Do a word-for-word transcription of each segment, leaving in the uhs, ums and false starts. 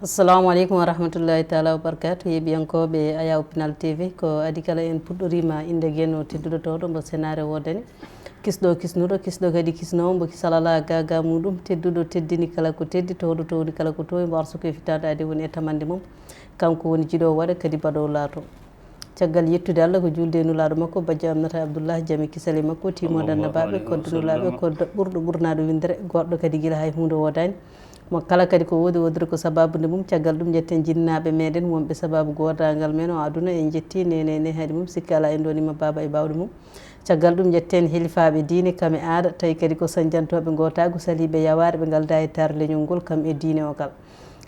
Assalamu aleykum wa rahmatullahi taala wa barakatu. Yeeɓiyankooɓe Ayaw Pinal T V, ko adi kala en puɗɗorima innde Geno tedduɗo towɗo mbo senaare woodani. Kisɗo kisnuɗo, kisɗo kadi kisnoowo, mbo kisal alaa gaaga muɗum, tedduɗo teddini kala ko teddi, towɗo towni kala ko towi, mbo arsuko e fitaade adi woni e tamande mum. Kanko woni jiɗo waɗa kadi baɗo laato. Caggal yettude Allah ko julde e nulaaɗo makko, bajjo Aminata Abdullah, jami kisal e makko, timoɗo annabaaɓe, koddo nulaaɓe, koddo ɓurɗo ɓurnaɗo windere, goɗɗo kadi gila hay hunde woodani. Mo kala kadi ko woodi woodiri ko sababude mum, caggal ɗum njetten jinnaaɓe meɗen wonɓe sababu goodangal men o aduna, en njetti nene e nehaaɗi mum, sikki alaa en ɗonima baaba e baawɗe mum. Caggal ɗum njetten hilifaaɓe diine kam e aada, tawi kadi ko sañjantooɓe ngootaagu, saliiɓe yawaare, ɓe ngalda e taar leñol ngol kam e diine o kala.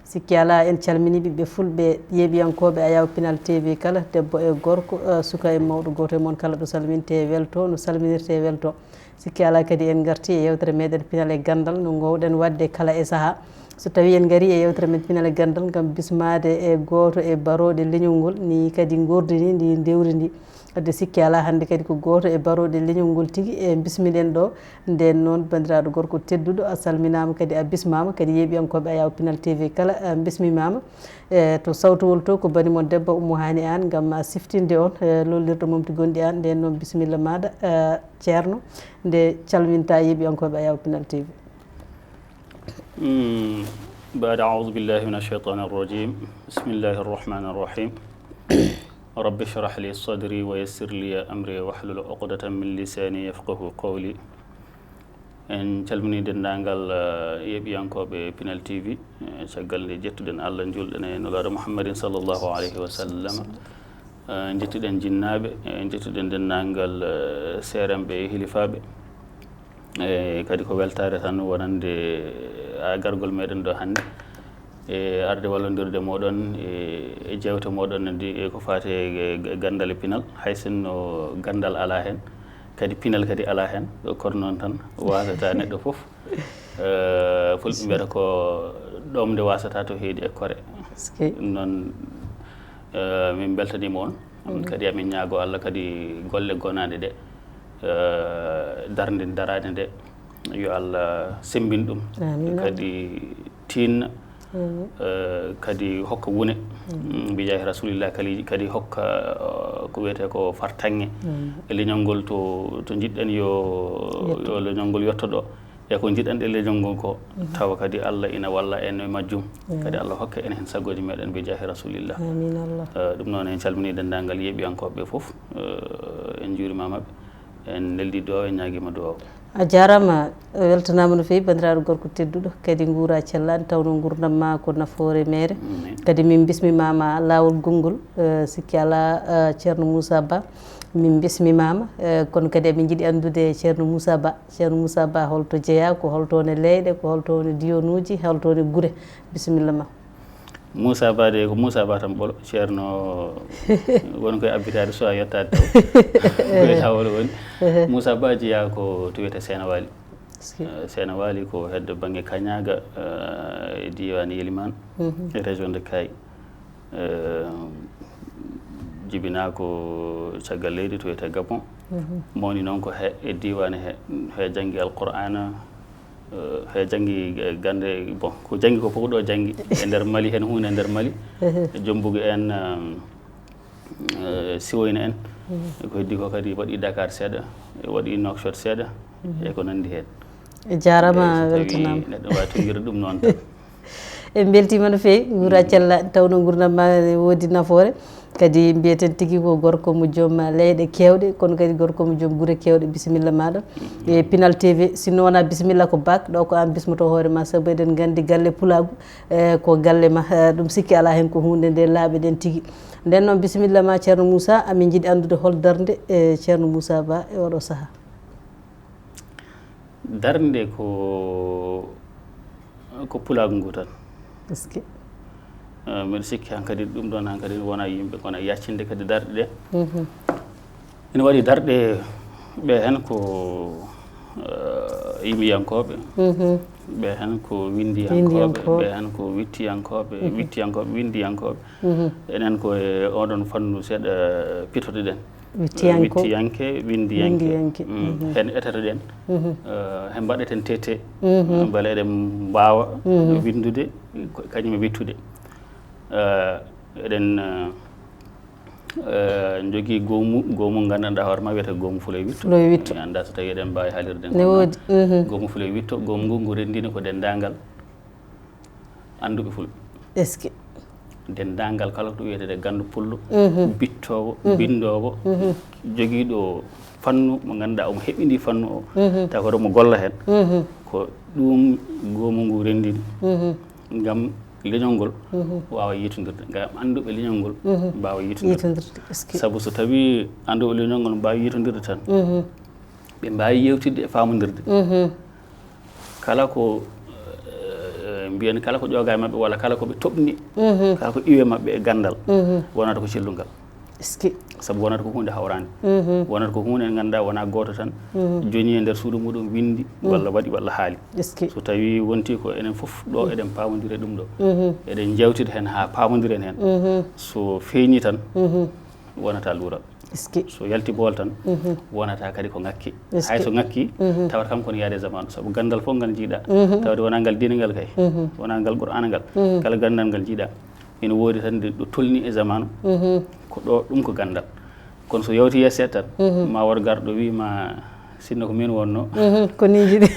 Sikki alaa en calmini ɓiɓɓe fulɓe yeeɓiyankooɓe Ayaw Pinal T V kala, debbo e gorko, eh, suka e mawɗo, gooto e mon kala ɗo salminte e welto, no salminirte e welto. Sikki alaa kadi en ngarti e yewtere meɗen Pinal e Ganndal no ngoowɗen waɗde kala e sahaa. So tawii en ngarii e yewtere men Pinal e Ganndal ngam bismaade e gooto e barooɗe leñol ngol, ni kadi ngoordi ndi, ndi ndewri ndi. Wadde sikki alaa hannde kadi ko gooto e barooɗe leñol ngol tigi e bismiɗen ɗo. Ndeen noon, banndiraaɗo gorko tedduɗo, a salminaama kadi a bismaama, kadi yeeɓiyankooɓe Ayaw Pinal T V kala, a bismimaama. E to sawtowol to ko bani mon debbo Ummu Haani Aan ngam ma siftinde on, e lollirɗo momti gonɗi aan. Ndeen noon, bisimilla maaɗa, e Ceerno, nde calminta yeeɓiyankooɓe Ayaw Pinal T V. Mm, بعد أعوذ بالله من الشيطان الرجيم. بسم الله الرحمن الرحيم. رب اشرح لي صدري ويسر لي أمري واحلل عقدة من لساني يفقه قولي. En calminii denndaangal, eh, yeeɓiyankooɓe Pinal T V, eh, caggal nde jettuɗen Allah, njuulɗen e Nulaaɗo Muhammadin sallallahu alayhi wa sallam. Eh, njettuɗen jinnaaɓe, eh, njettuɗen denndaangal, eh, seerenɓe e hilifaaɓe. E kadi ko weltaare tan wonande, eh, gargol meɗen ɗo hannde. E arde wallondirde moɗon e, e jeewte moɗon nde e ko faati e, e ganndal e pinal, hay sinno ganndal alaa heen, kadi pinal kadi alaa heen, kono noon tan wasata neɗɗo fof. Eh, fulɓe mbiyata ko ɗomde wasata to heedi e kore. Ɗum noon, eh, min mbeltaniima on. Kadi amin ñaago Allah kadi golle gonaɗe ɗe, eh, darnde daraade nde, yo Allah semmbin ɗum. Kadi tinna, eh, kadi hokka wune. Mm, bi jaahi rasulillah kadi, kadi hokka, eh, ko wiyetee ko fartaŋŋe. E leñol ngol to, to njiɗɗen yo, yo leñol ngol yetto ɗo. E ko njiɗɗen e leñol ngol ko, tawa kadi Allah ina walla en e majjum. Kadi Allah hokka en heen sagooji meɗen bi jaahi rasulillah. Amin Allah. Eh, ɗum noon en calminii denndaangal yeeɓiyankooɓe ɓe fof. Eh, en njuurimaama ɓe. En neldi duwaaw, en ñaagiima duwaaw. A jaaraama, weltanaama no feewi, banndiraaɗo gorko tedduɗo, kadi nguura cellaani, tawnoo nguurndam ma ko nafoore meere. Kadi min mbismimaama laawol gonngol, eh, sikki alaa, eh, Ceerno Moussa Ba, min mbismimaama, eh, kono kadi emin njiɗi anndude Ceerno Moussa Ba, Ceerno Moussa Ba, holto jeyaa, ko holto woni leyɗe, ko holto woni diyonuuji, holto woni gure? Bisimilla ma. Moussa Ba de ko Moussa Ba tan ɓolo, Ceerno won koye abbitaade so a yettaade taw. Koye laawol woni. Moussa Ba jeyaa ko to wiyetee Seenawaali. Eh, Seenawaali ko heddo bannge Kañaaga, eh, e diiwaan Yelimaan, e région de Kayi. Eh, jibinaa ko caggal leydi to wiyetee Gabon. Mawni noon ko he, e diiwaan he, he janngi Alqur'aana, eh, he janngi gannde, bon, ko janngi ko fof ɗo janngi. E nder Mali, heen huunde e nder Mali. Jombugu en, eh, eh, Siwoyna en. Ko heddi ko kadi waɗi Dakar seeɗa, waɗi Nouakchott seeɗa, e ko nanndi heen. E jaaraama, weltanaama. Neɗɗo waawi toŋngirde ɗum noon tan. En mbeltiima no feewi, nguura cella, tawnoo nguurndam ma ne woodi nafoore. Kadi mbiyeten tigi ko gorko mo joom leyɗe keewɗe, kono kadi gorko mo joom gure keewɗe. Bisimilla maaɗa. E Pinal T V, sinno wonaa bisimilla ko baak, ɗo ko aan bismoto hoore ma, sabu eɗen nganndi galle pulaagu, eh, ko galle ma, eh, ɗum sikki alaa heen ko huunde nde laaɓi ɗen tigi. Nden noon, bisimilla ma Ceerno Moussa, amin njiɗi anndude hol darnde, eh, Ceerno Moussa Ba e oɗo sahaa. Darnde ko, ko pulaagu ngu tan. Est-ce que? Eh, mbeɗa sikki hankadi ɗum ɗoon hankadi wona yimɓe ngona yaccinde kadi darɗe ɗe. Ina waɗi darɗe ɓe heen ko, eh, yimiyankooɓe, ɓe heen ko winndiyankooɓe, ɓe heen ko wittiyankooɓe, wittiyankooɓe, winndiyankooɓe. Enen ko e oɗon fannu seeɗa pitotoɗen. Wittiyanke, winndiyanke. Heen etotoɗen. Eh, heen mbaɗeten tete. Mbele eɗen mbaawa winndude, ko, kañum e wittude. Eh, eɗen eh, eh, njogii goomu goomu nganndanɗaa hoore ma wiyetee goomu fuloy witto. Fuloy witto. Mi anndaa so tawii eɗen mbaawi haalirde Ne woodi. Mhm. Goomu fuloy witto, goomu ngu ngu renndini ko denndaangal annduɓe fulɓe. Est-ce que? Denndaangal kala ko wiyetee ganndo pullo, Mhm. bittoowo, binndoowo, jogiiɗo fannu mo ngannduɗaa omo heɓindii fannu o, Mhm. tawa ko mo golla heen. Mhm. Ko ɗum goomu ngu renndini. Mhm. Ngam leñol ngol waawa yiitondirde, ngam annduɓe leñol ngol mbaawa yiitondirde. Yiitondirde. Est-ce que? Sabu so tawii annduɓe leñol ngol mbaawi yiitondirde tan, Mhm. ɓe mbaawi yeewtidde e faamondirde. Mhm. Kala ko eh, mbiyen kala ko ƴooga e maɓɓe walla kala ko ɓe toɓni, Mhm. kala ko iwi e maɓɓe e ganndal, Mhm. wonata ko cellungal. Est-ce que? Sabu wonata ko huunde hawraande. Mhm. Wonata ko huunde nde ngannduɗaa wonaa gooto tan Mhm. joñi e nder suudu muɗum, winndi walla waɗi walla haali. Est-ce que? So tawii wontii ko enen fof ɗo eɗen paamondiri e ɗum ɗo, Mhm. eɗen njeewtida heen haa paamondiren heen. Mhm. So feeñii tan Mhm. wonata luural. Est-ce que? So yalti bool tan Mhm. wonata kadi ko ŋakki. Est-ce Hay que? So ŋakki Mhm. tawata kam kono yaade e zamaanu, sabu ganndal fof ngal njiiɗaa, Mhm. tawde wonaa ngal diine ngal kay, Mhm. wonaa ngal Qur'aana ngal, Mhm. kala ganndal ngal njiiɗaa, ina woodi tan nde ɗo tolni e zamaanu, Mhm. ko ɗo ɗum ko ganndal. Kono so yawti yeeso seeɗa tan, Mhm. ma wor garɗo wii ma sinno ko min wonno, Mhm. Ko ni njiɗi.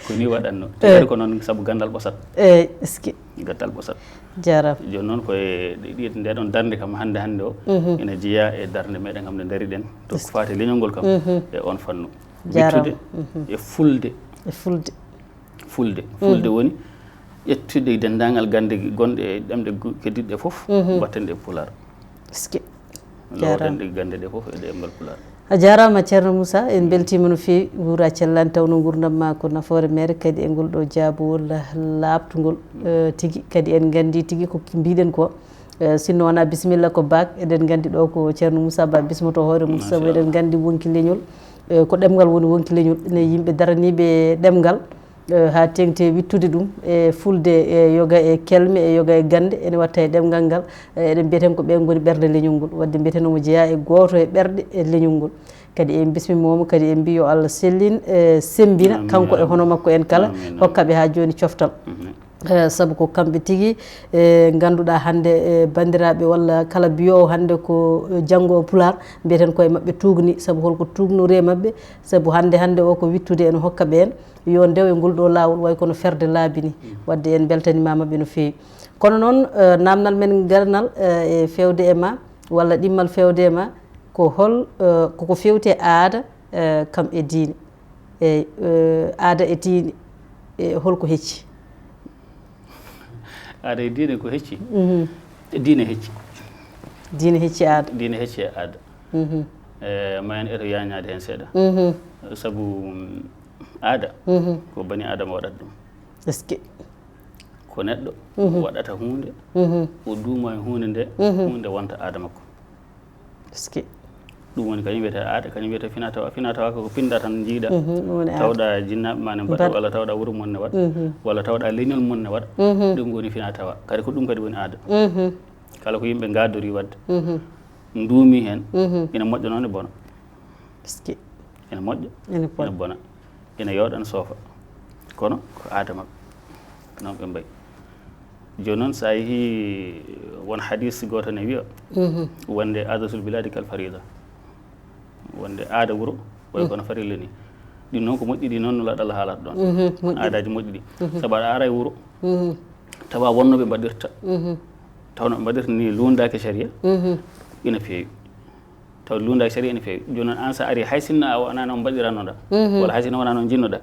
Ko ni waɗatno. Te kadi ko noon sabu ganndal ɓosat. Eyi, est-ce que? Ganndal ɓosat. Jaaraama. Jooni noon ko e ɗi- nde ɗon darnde kam hannde hannde o, Mhm. ina jeyaa e darnde meɗen kam nde ndariɗen to ko faati e leñol ngol kam, Mhm. e on fannu. Jaaraama. Wittude e fulde. E fulde. Fulde. Fulde woni ƴettude denndaangal gannde gonɗe e ɗemɗe gu- keddiɗɗe fof, Mhm. mbatten ɗe e Pulaar. Est-ce que? Lowoɗen ɗe gannde ɗe fof e ɗemngal Pulaar. A jaaraama Ceerno Moussa, en mbeltiima no feewi, nguura cellani, tawnoo nguurndam maa ko nafoore meere, kadi e ngol ɗo jaabowol laaɓtungol, eh, tigi, kadi en nganndi tigi ko mbiɗen ko, eh, sinno wonaa bisimilla ko baak, eɗen nganndi ɗo ko Ceerno Moussa Ba bismoto hoore mum, sabu eɗen nganndi wonki leñol, eh, ko ɗemngal woni wonki leñol, ene yimɓe daraniiɓe ɗemngal, eh, haa teeŋti e wittude ɗum e fulde, e yoga e kelme, e yoga e gannde, ene watta e ɗemngal ngal, eh, eɗen mbiyeten ko ɓeen ngoni ɓerɗe leñol ngol, waɗde mbiyeten omo jeyaa e gooto e ɓerɗe e leñol ngol. Kadi en mbismiima mo, kadi en mbii yo Allah sellin, eh, semmbina, kanko e hono makko en kala, hokka ɓe haa jooni coftal. Eh, sabu ko kamɓe tigi, eh, ngannduɗaa hannde, eh, banndiraaɓe walla kala biyoowo hannde ko, eh, janngoowo Pulaar, mbiyeten ko e maɓɓe tuugni, sabu holko tuugnori e maɓɓe, sabu hannde, hannde o ko wittude ene hokka ɓeen, yo ndew e ngol ɗo laawol, way kono ferde laabi ni. Waɗde en mbeltaniima maɓɓe no feewi. Kono noon, eh, naamnal men ngaranal, eh, e feewde e ma, walla ɗimmal feewde e ma, ko hol, eh, koko feewti e aada, eh, kam e diine? Eyi, eh, aada e diine, eh, holko hecci? Aada e diine ko hecci? Diine hecci. Diine hecci aada. Diine hecci e aada. Eh, ma en eto yaañaade heen seeɗa. Sabu, mm, aada ko bani aadama waɗata ɗum. Est-ce que? Ko neɗɗo waɗata huunde, o duuma e huunde nde, huunde wonta aada makko. Est-ce que? Ɗum woni kañum wiyetee aada, kañum wiyetee finaa tawaa. Finaa tawaa ko ko pinɗa tan njiiɗa, tawɗa jinnaaɓe ma ne mbaɗa, walla tawɗa wuro mon ne waɗa, walla tawɗa leñol mon ne waɗa. Ɗum woni finaa tawaa. Kadi ko ɗum kadi woni aada. Kala ko yimɓe ngaadori waɗde, nduumi heen, ina moƴƴa noon e bona. Est-ce que? Ina moƴƴa, Ina bona. Ina bona, ina yooɗa, ina soofa. Kono ko aada maɓɓe. Noon ɓe mbayi. Jooni noon, so a yehii, won hadis gooto ne wiya, wonde aadatul biladi kal farida. Wonde aada wuro, way kono farilla ni. Ɗin noon ko moƴƴi, ɗi noon Nulaaɗo Allah haalata ɗoon. Aadaaji moƴƴi ɗi. Sabu aɗa ara e wuro, tawa wonnooɓe mbaɗirta. Taw no ɓe mbaɗirta ni luundaaki e sariya, ina feewi. Taw luundaaki sariya ina feewi. Jooni noon, aan so a arii, hay sinno a wonaa noon mbaɗirannoɗa, walla hay sinno wonaa noon njiɗnoɗa,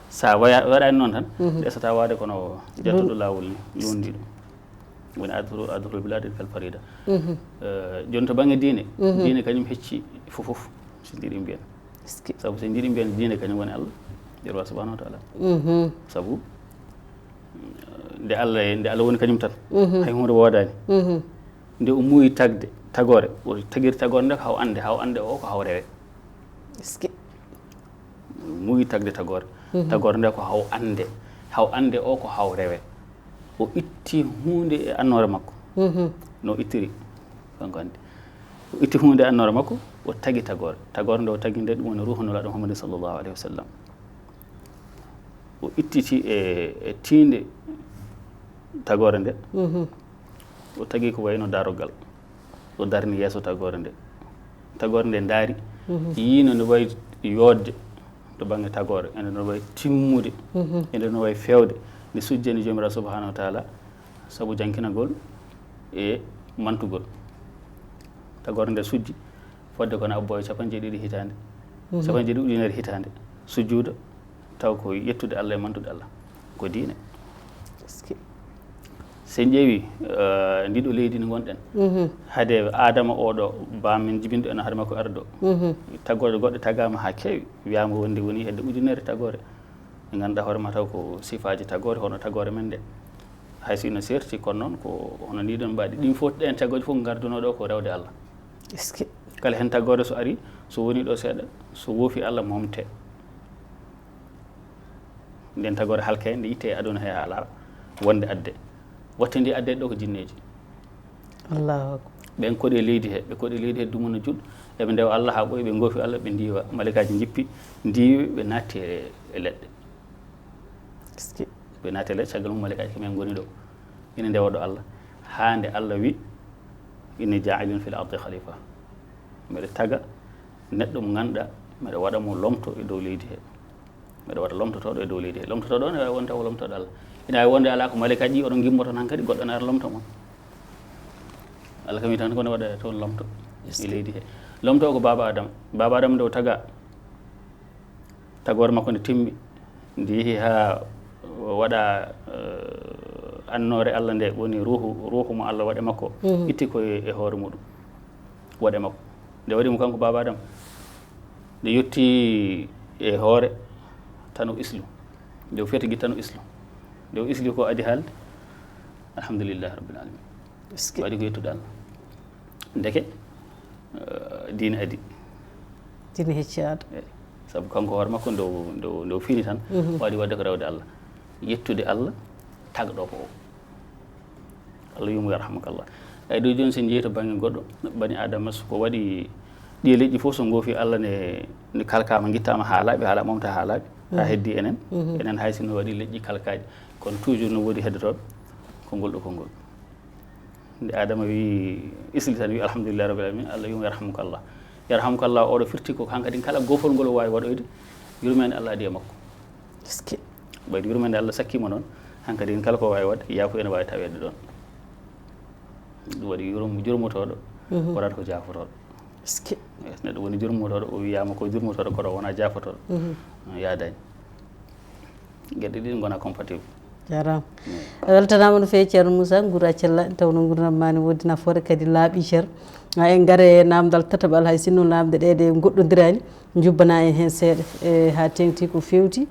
so a waya-, waɗaani noon tan, ɗesata waade kono jattuɗo laawol ni, luundi ɗum. Woni aadatul, aadatul biladi kal farida. Eh, jooni to bannge diine, diine kañum hecci fof fof, so njiɗi mbiyen. Est-ce que? Sabu so njiɗi mbiyen, diine kañum woni Allah, Yeru Allah subhanahu wa taala. Sabu, eh, nde Allah, nde Allah woni kañum tan, hay huunde woodaani. Nde o muuyi tagde tagoore, o tagiri tagoore nde ko haw annde, haw annde o ko haw rewe. Est-ce que? Muuyi tagde tagoore. Tagoore nde ko haw annde. Haw annde o ko haw rewe. O itti huunde e annoore makko. No ittiri, kanko anndi. O itti huunde e annoore makko, o tagi tagoore. Tagoore nde o tagi nde, ɗum woni ruuhu Nulaaɗo Muhammadin sallallahu alayhi wa sallam. O ittiti e, e tiinde tagoore nde. O tagi ko wayno daroggal. O darni yeeso tagoore nde. Tagoore nde ndaari, yiino no wayi yoodde to bannge tagoore, ene no wayi timmude, ene no wayi feewde, nde sujjani Joomiraaɗo subhaanahu wa taala sabu jankinagol e mantugol. Tagoore nde sujji fodde kono abbo e capanɗe jeeɗiɗi hitaande, capanɗe jeeɗiɗi ujunere hitaande, sujjuuda taw ko yettude Allah e mantude Allah, ko diine. Est-ce que? So en ƴeewi, eh, ndiɗo leydi ndi ngonɗen, hade Adama oɗo, baamen jibinɗo en hade makko arde ɗo, tagoore goɗɗe tagaama haa keewi, wiyaama wonde woni hedde ujunere tagoore. Ɓe ngannduɗaa hoore ma taw ko sifaaji tagoore, hono tagoore men nde. Hay so ina seerti, kono noon ko hono ni ɗon mbaɗi. Ɗin fof, ɗen taggooje fof ngarduno ɗo ko rewde Allah. Est-ce que? Kala heen taggoore so ari, so woni ɗo seeɗa, so woofi Allah momte. Nden taggoore halkay, nde itte e aduna he haa laaɓa, wonde adde. Wattindi adde ɗo ko jinneeji. Allahu akbar. Ɓen koɗi e leydi he, ɓe koɗi e leydi he dumunna juɗɗo. Eɓe ndewa Allah haa ɓooyi, ɓe ngoofi Allah, ɓe ndiiwa. Malaykaaji njippi, ndiiwi, ɓe naatti e, e leɗɗe. Est-ce que? Ɓe naatti e leɗɗe, caggal mum malaykaaji ko men ngoni ɗo. Ina ndewa ɗo Allah. Haa nde Allah wi, "Inni jaa'ilun fil ardi khalifa." Mbeɗa taga neɗɗo mo ngannduɗaa, mbeɗa waɗa mo lomto e dow leydi he. Mbeɗa waɗa lomtotooɗo e dow leydi he. Lomtotooɗo ne waawi wonde taw ko lomtooɗo Allah. Ina waawi wonde alaa ko malaykaaji ɗi, oɗon ngimmoto tan kadi, goɗɗo naata lomto mon. Allah kam wi tan ko ne waɗa toon lomto e leydi he. Lomto ko baaba Adama. Baaba Adama nde o taga, tagoore makko nde timmi, nde yehi haa waɗa, eh, annoore Allah nde woni ruuhu, ruuhu mo Allah waɗe makko, itti ko e, e hoore muɗum. Waɗe makko. Nde waɗi mo kanko baaba Adama, nde yotti e hoore tan o islu. Nde o fetigi tan o islu. Nde o isli ko adi haalde, alhamdulillahi rabbil alamin. Est-ce que? Waɗi ko yettude Allah. Ndeke, eh, diine adi. Diine hecci aada. Eyi. Sabu kanko hoore makko nde o, nde o, nde o fini tan, waɗi waɗde ko rewde Allah. Yettude Allah, tagɗo ko o. Allah yurmo yarhamukallah. Eyi, ɗo jooni so en njeyii to bannge goɗɗo, bani Adama so ko waɗi ɗi leƴƴi fof so ngoofi Allah ne, ne kalkaama, ngittaama haa laaɓi, haa laaɓi, momta haa laaɓi, haa heddi enen. Enen hay sinno waɗi leƴƴi kalkaaɗi, kono toujours no woodi heddotooɓe konngol ɗo konngol. Nde Adama wi, isli tan wi, "Alhamdulillahi rabbil alamin," Allah yurmo yarhamukallah. Yarhamukallah oɗo firti ko hankadi kala goofol ngol o waawi waɗoyde, yurmeende Allah adi e makko. Est-ce que? Ɓayde yurmeende Allah sakkiima noon, hankadi kala ko waawi waɗde, yaafuya ene waawi taweede ɗoon. Ɗum waɗi yurm-, jurmotooɗo, wonata ko jaafotooɗo. Est-ce que? Yes, neɗɗo woni jurmotooɗo, o wiyaama ko jurmotooɗo, kono wonaa jaafotooɗo. Yaadaani. Geɗe ɗiɗi ngona compatible. Jaaraama. A weltanaama no feewi, Ceerno Moussa, nguura cella, tawno nguurndam maa ne woodi nafoore, kadi laaɓi cer. Ha en ngare e naamndal tataɓal, hay sinno naamnde ɗe ɗe ngoɗɗondiraani, njubbana en heen seeɗa, e, haa teeŋti ko feewti,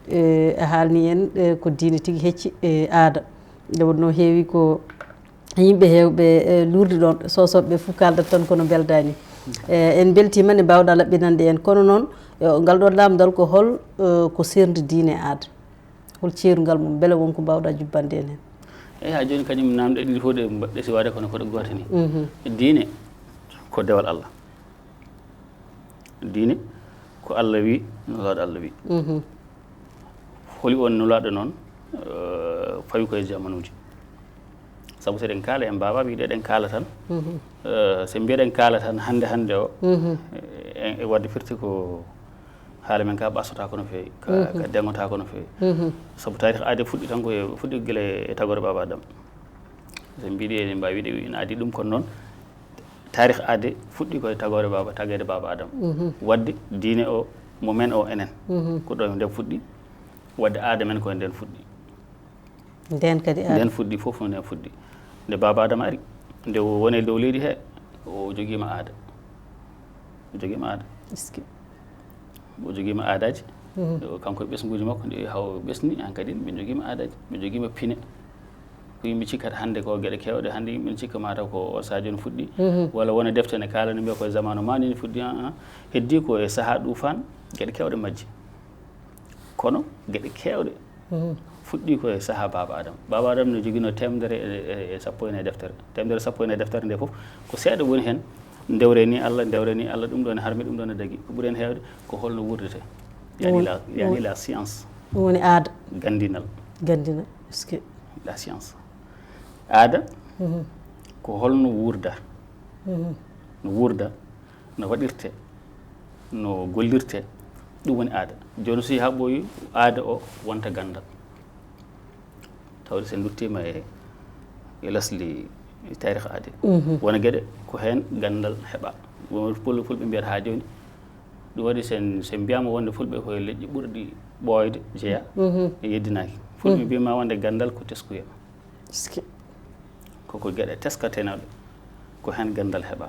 e, a haalni en, e, ko diine tigi hecci, e, aada. Nde wonnoo heewi ko yimɓe heewɓe, e, luurdi ɗoon, soosooɓe ɓe fof kaaldat tan kono mbeldaani. E, en mbeltiima nde mbaawɗaa laɓɓinande en, kono noon, e, ngal ɗoon naamndal ko hol, e, ko seernde diine e aada? Hol ceerungal mum? Mbele won ko mbaawɗaa jubbande en heen? Eyi, haa jooni kañum naamnde ɗiɗi fof ɗe mbaɗɗe siwaade kono ko ɗe goote ni. Diine ko dewal Allah. Diine ko Allah wi, nulaaɗo Allah wi. Holi on nulaaɗo noon, eh, fawi ko e jamanuuji. Sabu so eɗen kaala, en mbaawaa wiide eɗen kaala tan. Eh, so mbiyeɗen kaala tan hannde, hannde o, eh, e waɗde firti ko haala men ka ɓasotaako no feewi, ka, ka deŋotaako no feewi. Sabu taarih aade fuɗɗi tan ko e, fuɗɗi gila e tagoore Baaba Adama. So en mbiɗi eɗen mbaawi wiide ina adii ɗum, kono noon taarih aade fuɗɗi ko e tagoore Baaba, tageede Baaba Adama. Waɗde diine o, mo men o enen. Ko ɗo nde fuɗɗi, waɗde aada men ko e nden fuɗɗi. Nden kadi aada. Nden fuɗɗi, fof nden fuɗɗi. Nde Baaba Adama ari, nde o woni e dow leydi he, o jogiima aada. O jogiima aada. Est-ce que? O jogiima aadaaji. Kanko e ɓesnguuji makko, nde haw ɓesni, han kadi ɓe jogiima aadaaji. Ɓe jogiima pine. Ko yimɓe cikkata hannde ko geɗe keewɗe, hannde yimɓe ne cikka mataw ko o Sadio no fuɗɗi. Walla wona defte ne kaalani mbiya ko e zamanu maani ne fuɗɗi, an, an. Heddii ko e sahaa ɗuufaan, geɗe keewɗe majji. Kono geɗe keewɗe fuɗɗii ko e sahaa Baaba Adama. Baaba Adama no joginoo teemedere e, e, e sappo e nayi deftere. Teemedere sappo e nayi deftere nde fof, ko seeɗa woni heen. Ndewre ni Allah, ndewre ni Allah, ɗum ɗo ne harmi, ɗum ɗo ne dagi. Ko ɓuri heen heewde ko holno wuurdete. Yani la, yani la science. Ɗum woni aada. Ganndinal. Ganndinal. Est-ce que? La science. Aada, Ko holno wuurda, no wuurda, no waɗirte, no gollirte, ɗum woni aada. Jooni so haa ɓooyi, aada o wonta ganndal. Tawde so en nduttiima e, e lesli taarikh aade, wona geɗe ko heen ganndal heɓa. Won pul-, fulɓe mbiyata haa jooni, ɗum waɗi sen, sen mbiyaama wonde fulɓe ko e leƴƴi ɓurɗi ɓooyde jeya, e yeddinaaki. Fulɓe mbiima wonde ganndal ko teskuya. Koko geɗe teskateenoɗe, ko heen ganndal heɓa.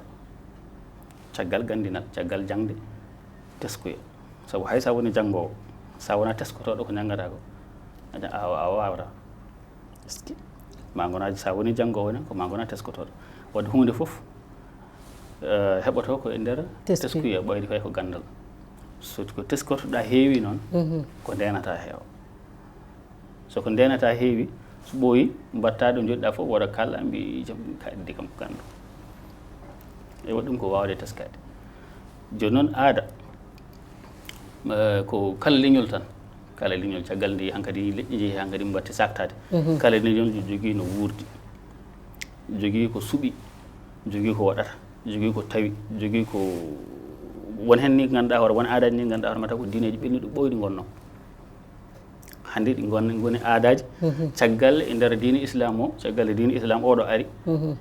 Caggal ganndinal, caggal jaŋde, teskuya. Sabu hay so a woni janngoowo, so a wonaa teskotooɗo ko njanngataa ko, a, a, a waawataa. Ma ngonaa, so a woni janngoowo ne, ko ma ngonaa teskotooɗo. Wadde huunde fof, eh, heɓotoo ko e nder teskuya, ɓayri kay ko ganndal. So ko teskotoɗaa heewi noon, ko ndeenataa heewa. So ko ndeenataa heewi, so ɓooyi, mbaɗtaa ɗo njoɗɗaa fof, wota kala mbi jam ka addi kam ko ganndo. E waɗi ɗum ko waawde teskaade. Jooni noon aada, eh, ko kala leñol tan, kala leñol caggal nde hankadi leƴƴi njehi hankadi mbaɗti saktaade. Kala leñol jogii no wuurdi, jogii ko suɓi, jogii ko waɗata, jogii ko tawi, jogii ko won heen ni ngannduɗaa hoore, won aadaaji ni ngannduɗaa hoore mata ko diineeji ɓennuɗi ɓooyɗi ngonnoo. Hannde ɗi ngon-, ngoni aadaaji. Caggal e nder diine Islam o, caggal e diine Islam oɗo ari,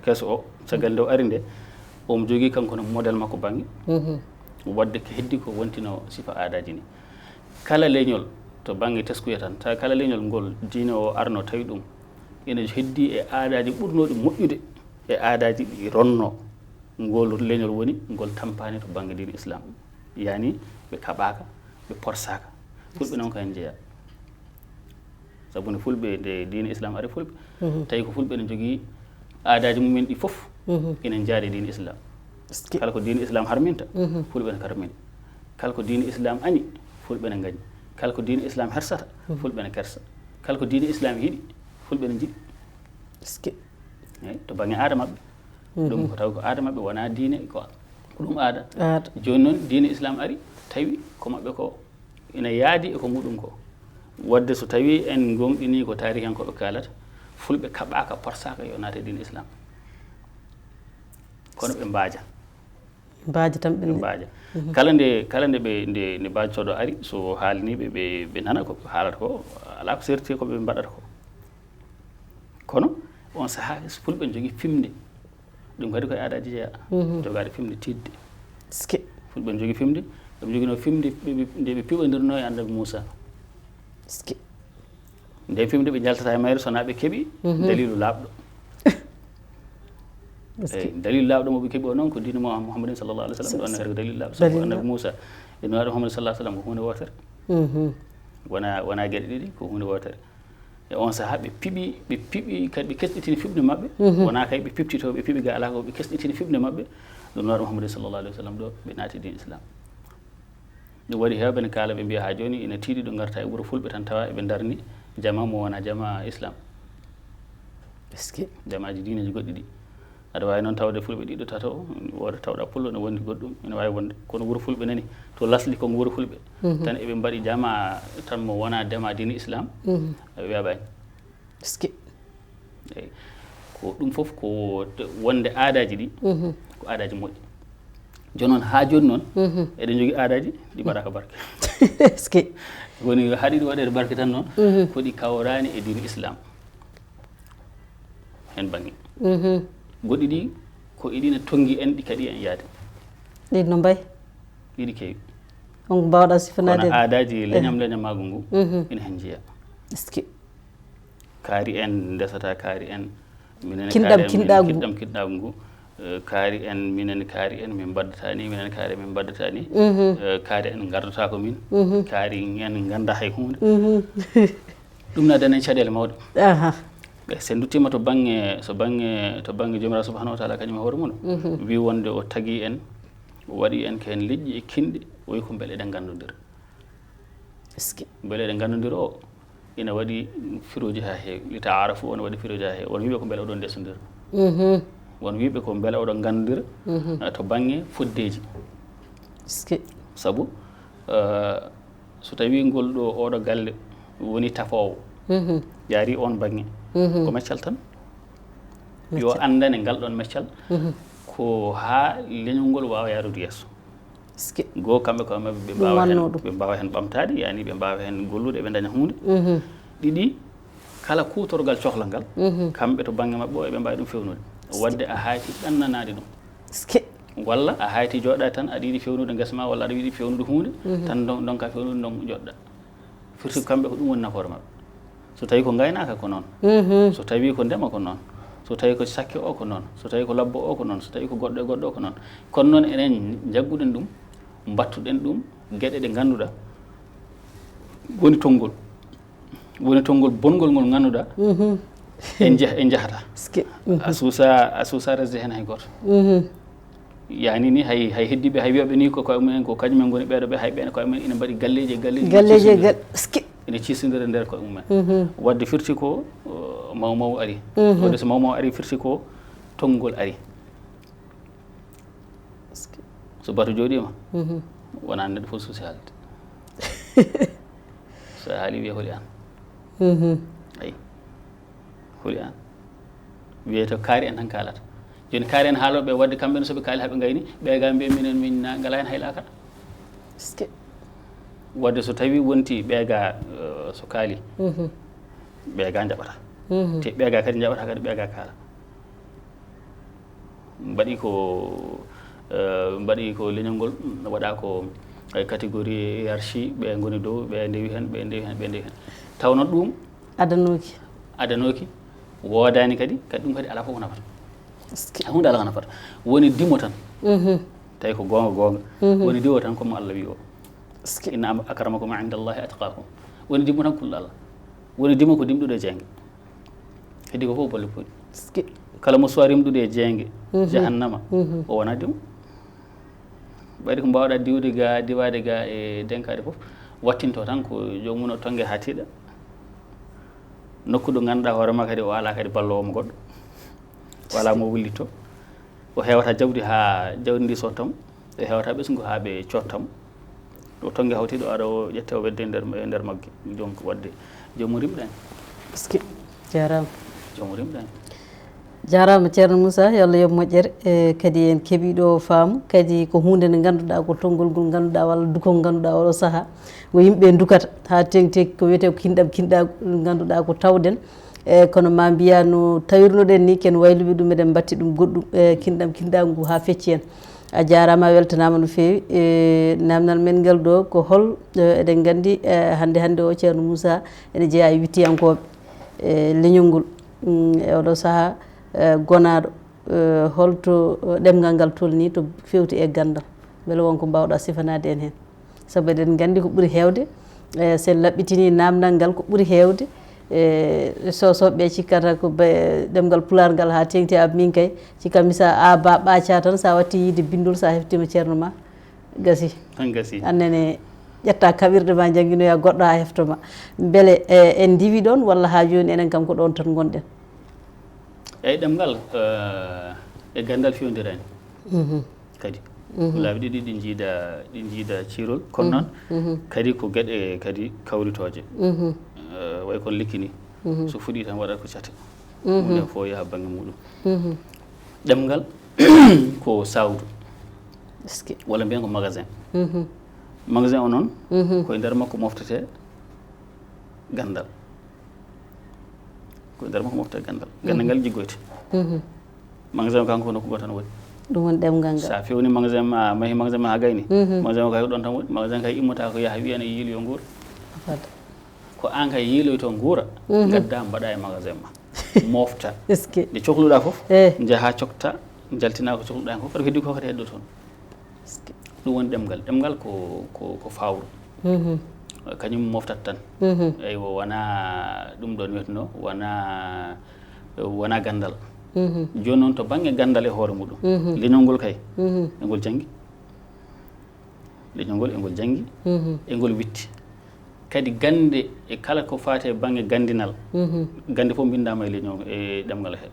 keso o, caggal nde o ari nde, omo jogii kanko ne modèle makko bannge. Wadde ko heddi ko wontino sifa aadaaji ni. Kala leñol to bannge teskuya tan, tawa kala leñol ngol diine o arno tawi ɗum, ene heddi e aadaaji ɓurnooɗi moƴƴude e aadaaji ɗi ronno ngol leñol woni, ngol tampaani to bannge diine Islam. Yani ɓe kaɓaaka, ɓe porsaaka. Fulɓe noon ko heen njeyaa. Sabu nde fulɓe, nde diine Islam ari fulɓe, tawi ko fulɓe ene njogii aadaaji mumen ɗi fof ene njaadi e diine Islam. Kala ko diine Islam harminta, fulɓe ene karmini. Kala ko diine Islam añi, fulɓe ene ngañi. Kala ko diine Islam hersata, fulɓe ene kersa. Kala ko diine Islam yiɗi, fulɓe ene njiɗi. Eyi, to bannge aada maɓɓe. Ɗum ko taw ko aada maɓɓe, wonaa diine, ko, ko ɗum aada. Aada. Jooni noon, diine Islam ari, tawi ko maɓɓe ko ina yaadi e ko muɗum ko. Wadde so tawi en ngomɗini ko taarihankooɓe kaalata, fulɓe kaɓaaka, porsaaka yo naate diine Islam. Kono ɓe mbaaja. Mbaaja tan ɓe Ɓe mbaaja. Kala nde, kala nde ɓe, nde, nde mbaajotooɗo ari, so haalniiɓe ɓe, ɓe nana ko ɓe haalata ko, alaa ko serti ko ɓe mbaɗata ko. Kono on sahaa, so fulɓe ne njogii fimde, ɗum kadi ko e aadaaji jeyaa, jogaade fimde tiiɗde. Fulɓe ne njogii fimde, ɓe njogino fimde ɓe, ɓe, nde ɓe piɓondirnoo e Annabi Muusaa. Nde fimde ɓe njaltata e mayre, so wonaa ɓe keɓi daliilu laaɓɗo. Eyi, daliilu laaɓɗo mo ɓe keɓi o noon ko diine mo Muhammadin sallallahu alaihi wasallam, ɗo wonno kadi ko daliilu laaɓɗo, sabu Annabi Muusaa e Nulaaɗo Muhammad sallallahu alaihi wasallam ko huunde wootere. Wonaa, wonaa geɗe ɗiɗi, ko huunde wootere. E on sahaa ɓe piɓi, ɓe piɓi, kadi ɓe kesɗitini fiɓde maɓɓe. Wonaa kay ɓe piɓtito, ɓe piɓi ga alaa ko, ɓe kesɗitini fiɓde maɓɓe. Ɗum Nulaaɗo Muhammadin sallallahu alaihi wasallam ɗo, ɓe naati diine Islam. Ɗum waɗi heewɓe ne kaala, ɓe mbiya haa jooni ina tiiɗi ɗo ngarta e wuro fulɓe tan tawa eɓe ndarni jama mo wonaa jama Islam. Jamaaji diineeji goɗɗi ɗi. Aɗa waawi noon tawde fulɓe ɗiɗo, tato, wooda tawɗa pullo ne wondi goɗɗum, ina waawi wonde. Kono wuro fulɓe nani, to lasli kon wuro fulɓe. Tan eɓe mbaɗi jama tan mo wonaa jama diine Islam, a weeɓaani. Eyi. Ko ɗum fof ko wonde aadaaji ɗi, ko aadaaji moƴƴi. Jooni noon, haa jooni noon, eɗen njogii aadaaji ɗi mbaɗaaka barke. Woni haɗi ɗi waɗeede barke tan noon, ko ɗi kawraani e diine Islam. Heen bannge. Goɗɗi ɗi, ko e ɗi ne tonngi en, ɗi kaɗi en yaade. Ɗin no mbayi? Ɗiɗi keewi. On ko mbaawɗaa sifanaade en? Kono aadaaji leñam leñamaagu ngu, ina heen njeyaa. Kaari en ndesata, kaari en. Minen kinɗam, kaari en, kinɗaagu. Kinɗam, kinɗaagu ngu. Eh, kaari en, minen kaari en, min mbaddata ni, minen kaari en, min mbaddata ni. Eh, kaari en ngardata ko min. Kaari en ngannda hay huunde. Ɗum na danen caɗeele mawɗe. Aha. Eh, so en nduttiima to bannge, so bannge, to bannge Joomiraaɗo subhanahu wa taala kañum e hoore mum. Wi wonde o tagi en, o waɗi en ko heen leƴƴi e kinɗe, o wi ko mbele eɗen nganndondira. Mbele eɗen nganndondira o, ina waɗi firooji haa heewi. Li taarafu, o ne waɗi firooji haa heewi. Won wiiɓe ko mbele oɗon ndesondira. Won wiiɓe ko mbele oɗon nganndondira, ah, to bannge foddeeji. Sabu, ah, so tawii ngol ɗo, oɗo galle woni tafoowo, yaari on bannge, ko meccal tan. Yo anndane ngal ɗoon meccal ko haa leñol ngol waawa yaarude yeeso. Goo, kamɓe ko maɓɓe ɓe mbaawa heen ɓamtaade, yani ɓe mbaawa heen gollude, ɓe ndaña huunde. Ɗiɗi, kala kuutorgal cohla ngal, kamɓe to bannge maɓɓe o eɓe mbaawi ɗum fewnude. Waɗde a hayti ɗannanaade ɗum. Walla a hayti jooɗaade tan, aɗa yiɗi fewnude ngesa ma walla aɗa yiɗi fewnude huunde, tan ndon-, ndonka fewnude, ndon njoɗɗa. Firti ko kamɓe ko ɗum woni nafoore maɓɓe. So tawii ko ngaynaaka ko noon. So tawii ko ndema ko noon. So tawii ko sakke o ko noon. So tawii ko labbo o ko noon. So tawii ko goɗɗo e goɗɗo o ko noon. Kono noon enen njagguɗen ɗum, mbattuɗen ɗum, geɗe ɗe ngannduɗaa woni tonngol. Woni tonngol bonngol ngol ngannduɗaa en jah-, en njahata. A suusa, a suusa resde heen hay gooto. Yani ni hay, hay heddiiɓe, hay wiyooɓe ni ko koye mumen, ko kañum en ngoni ɓeeɗo ɓe, hay ɓeen koye mumen ina mbaɗi galleeji e galleeji, ina ciisondira. Ina ciisondira nder koye mumen. Waɗde firti ko, uh, maw maw ari. Waɗde so maw maw ari firti ko tonngol ari. So bato jooɗiima, wonaa neɗɗo fof suusi haalde. So a haali wiye holi aan. Ayi. Holi aan. Wiyete kaari en tan kaalata. Jooni kaari en haalooɓe waɗde kamɓe ne so ɓe kaali haa ɓe ngayni, ɓe ga mbiya minen min na ngalaa heen hay laakara. Waɗde so tawii wonti ɓe ga, eh, so kaali, ɓe ga njaɓata. Te ɓe ga kadi njaɓata kadi ɓe ga kaala. Mbaɗi ko, eh, mbaɗi ko leñol ngol, waɗa ko, eh, catégorie hiérarchie, ɓe ngoni dow, ɓe ndewi heen, ɓe ndewi heen, ɓe ndewi heen. Taw noon ɗum adanooki. Adanooki, woodaani kadi, kadi ɗum kadi alaa fof ko nafata. Alaa huunde alaa ko nafata. Woni dimo tan. Tawi ko goonga goonga. Woni diwo tan ko mo Allah wi o. Inna am-, akramakum inda Allahi atqakum. Woni dimo tan kulɗo Allah. Woni dimo ko dimɗuɗo e jeynge. Heddi ko fof bolle pooɗi. Kala mo suwa rimɗude e jeynge jahannama, o wona dimo. Ɓayde ko mbaawɗa diwde ga, diwaade ga e denkaade fof, wattinto tan ko joomum o tonnge haa tiiɗa. Nokku ɗo ngannduɗaa hoore ma kadi o alaa kadi balloowo mo goɗɗo. O alaa mo wullitto. O heewata jawdi haa jawdi ndi sottamo. O heewata ɓesngu haa ɓe cottamo. O tonnge hawti ɗo aɗa o ƴette o wedde nder, nder magge. Donc waɗde joomum rimɗani. Parce que jaaraama. Joomum rimɗani. Jaaraama Ceerno Moussa, yo Allah yoɓ moƴƴere. E, kadi en keɓii ɗo faamu, kadi ko huunde nde ngannduɗaa ko tonngol ngol ngannduɗaa walla dukol ngannduɗaa oɗo sahaa, ngo yimɓe ndukata, haa teeŋti ko wiyetee ko kinɗam kinɗaagu ngannduɗaa ko tawɗen. E, kono ma mbiyaa no tawirnoɗen ni, ken wayluɓe ɗum, eɗen mbatti ɗum goɗɗum, e, kinɗam kinɗaagu ngu haa fecci en. A jaaraama, a weltanaama no feewi. E, naamnal men ngal ɗo ko hol, e, eɗen nganndi, e, hannde hannde o Ceerno Moussa ene jeyaa e wittiyankooɓe, e, leñol ngol. Mm, e oɗo sahaa, e, gonaaɗo, e, holto, e, ɗemngal ngal tolni to feewti e ganndal? Mbele won ko mbaawɗa sifanaade en heen? Sabu eɗen nganndi ko ɓuri heewde, e, so en laɓɓitinii naamnal ngal ko ɓuri heewde, e, so, soɓɓe cikkata ko be-, ɗemngal Pulaar ngal haa teeŋti, a min kay, cikka mi sa a ba ɓaaca tan, sa watti yiide binndol, sa heftima ceerno ma, gasi. Tan gasi. Annene ƴetta kaɓirɗe ma, njannginoya goɗɗo haa heftoma. Mbele, e, en ndiwi ɗoon walla haa jooni enen kam ko ɗoon tan ngonɗen? Eyi, ɗemngal, e, e ganndal fewndiraani. Mhm. Kadi. Mhm. Laabi ɗiɗi ɗi njiida, ɗi njiida ciirol, kono noon, mhm, kadi ko geɗe kadi kawritooje. Mhm. Eh, way kono lekki ni. Mhm. So fuɗii tan waɗat ko cate. Mhm. Huunde fof yaha bannge muɗum. Mhm. Ɗemngal ko sawru. Est-ce que? Walla mbiyen ko magasin. Mhm. Magasin o noon, mhm, ko e nder makko moftetee ganndal. Ko e nder makko mofta ganndal. Ganndal ngal jiggoyte. Mhm. Magasin o kanko ko nokku gooto tan woni. Ɗum woni ɗemngal ngal. Sa fewni magasin ma, mahi magasin ma haa gayni. Mhm. Magasin o kay ko ɗoon tan woni. Magasin kay immata ko yaha wiya ne yiiloyo nguura. Abada. Ko aan kay yiiloyto nguura, mhm, ngadda mbaɗa e magasin ma. Mofta. Est-ce que? Nde cohluɗa fof, eh, njaha cokta, njaltina ko cohluɗa heen ko, kadi ko heddi ko kadi heddo toon. Ɗum woni ɗemngal. Ɗemngal ko, ko, ko fawru. Mhm. Kañum moftat tan. Mhm. Eywa, wona ɗum ɗon wiyetno, wona, wona ganndal. Mhm. Jooni noon to bannge ganndal e hoore muɗum. Mhm. Leñol ngol kay, mhm, e ngol janngi. Leñol ngol e ngol janngi, mhm, e ngol witti. Kadi gannde e kala ko faati e bannge ganndinal, mhm, gannde fof mbinndaama e leñol, e ɗemngal he.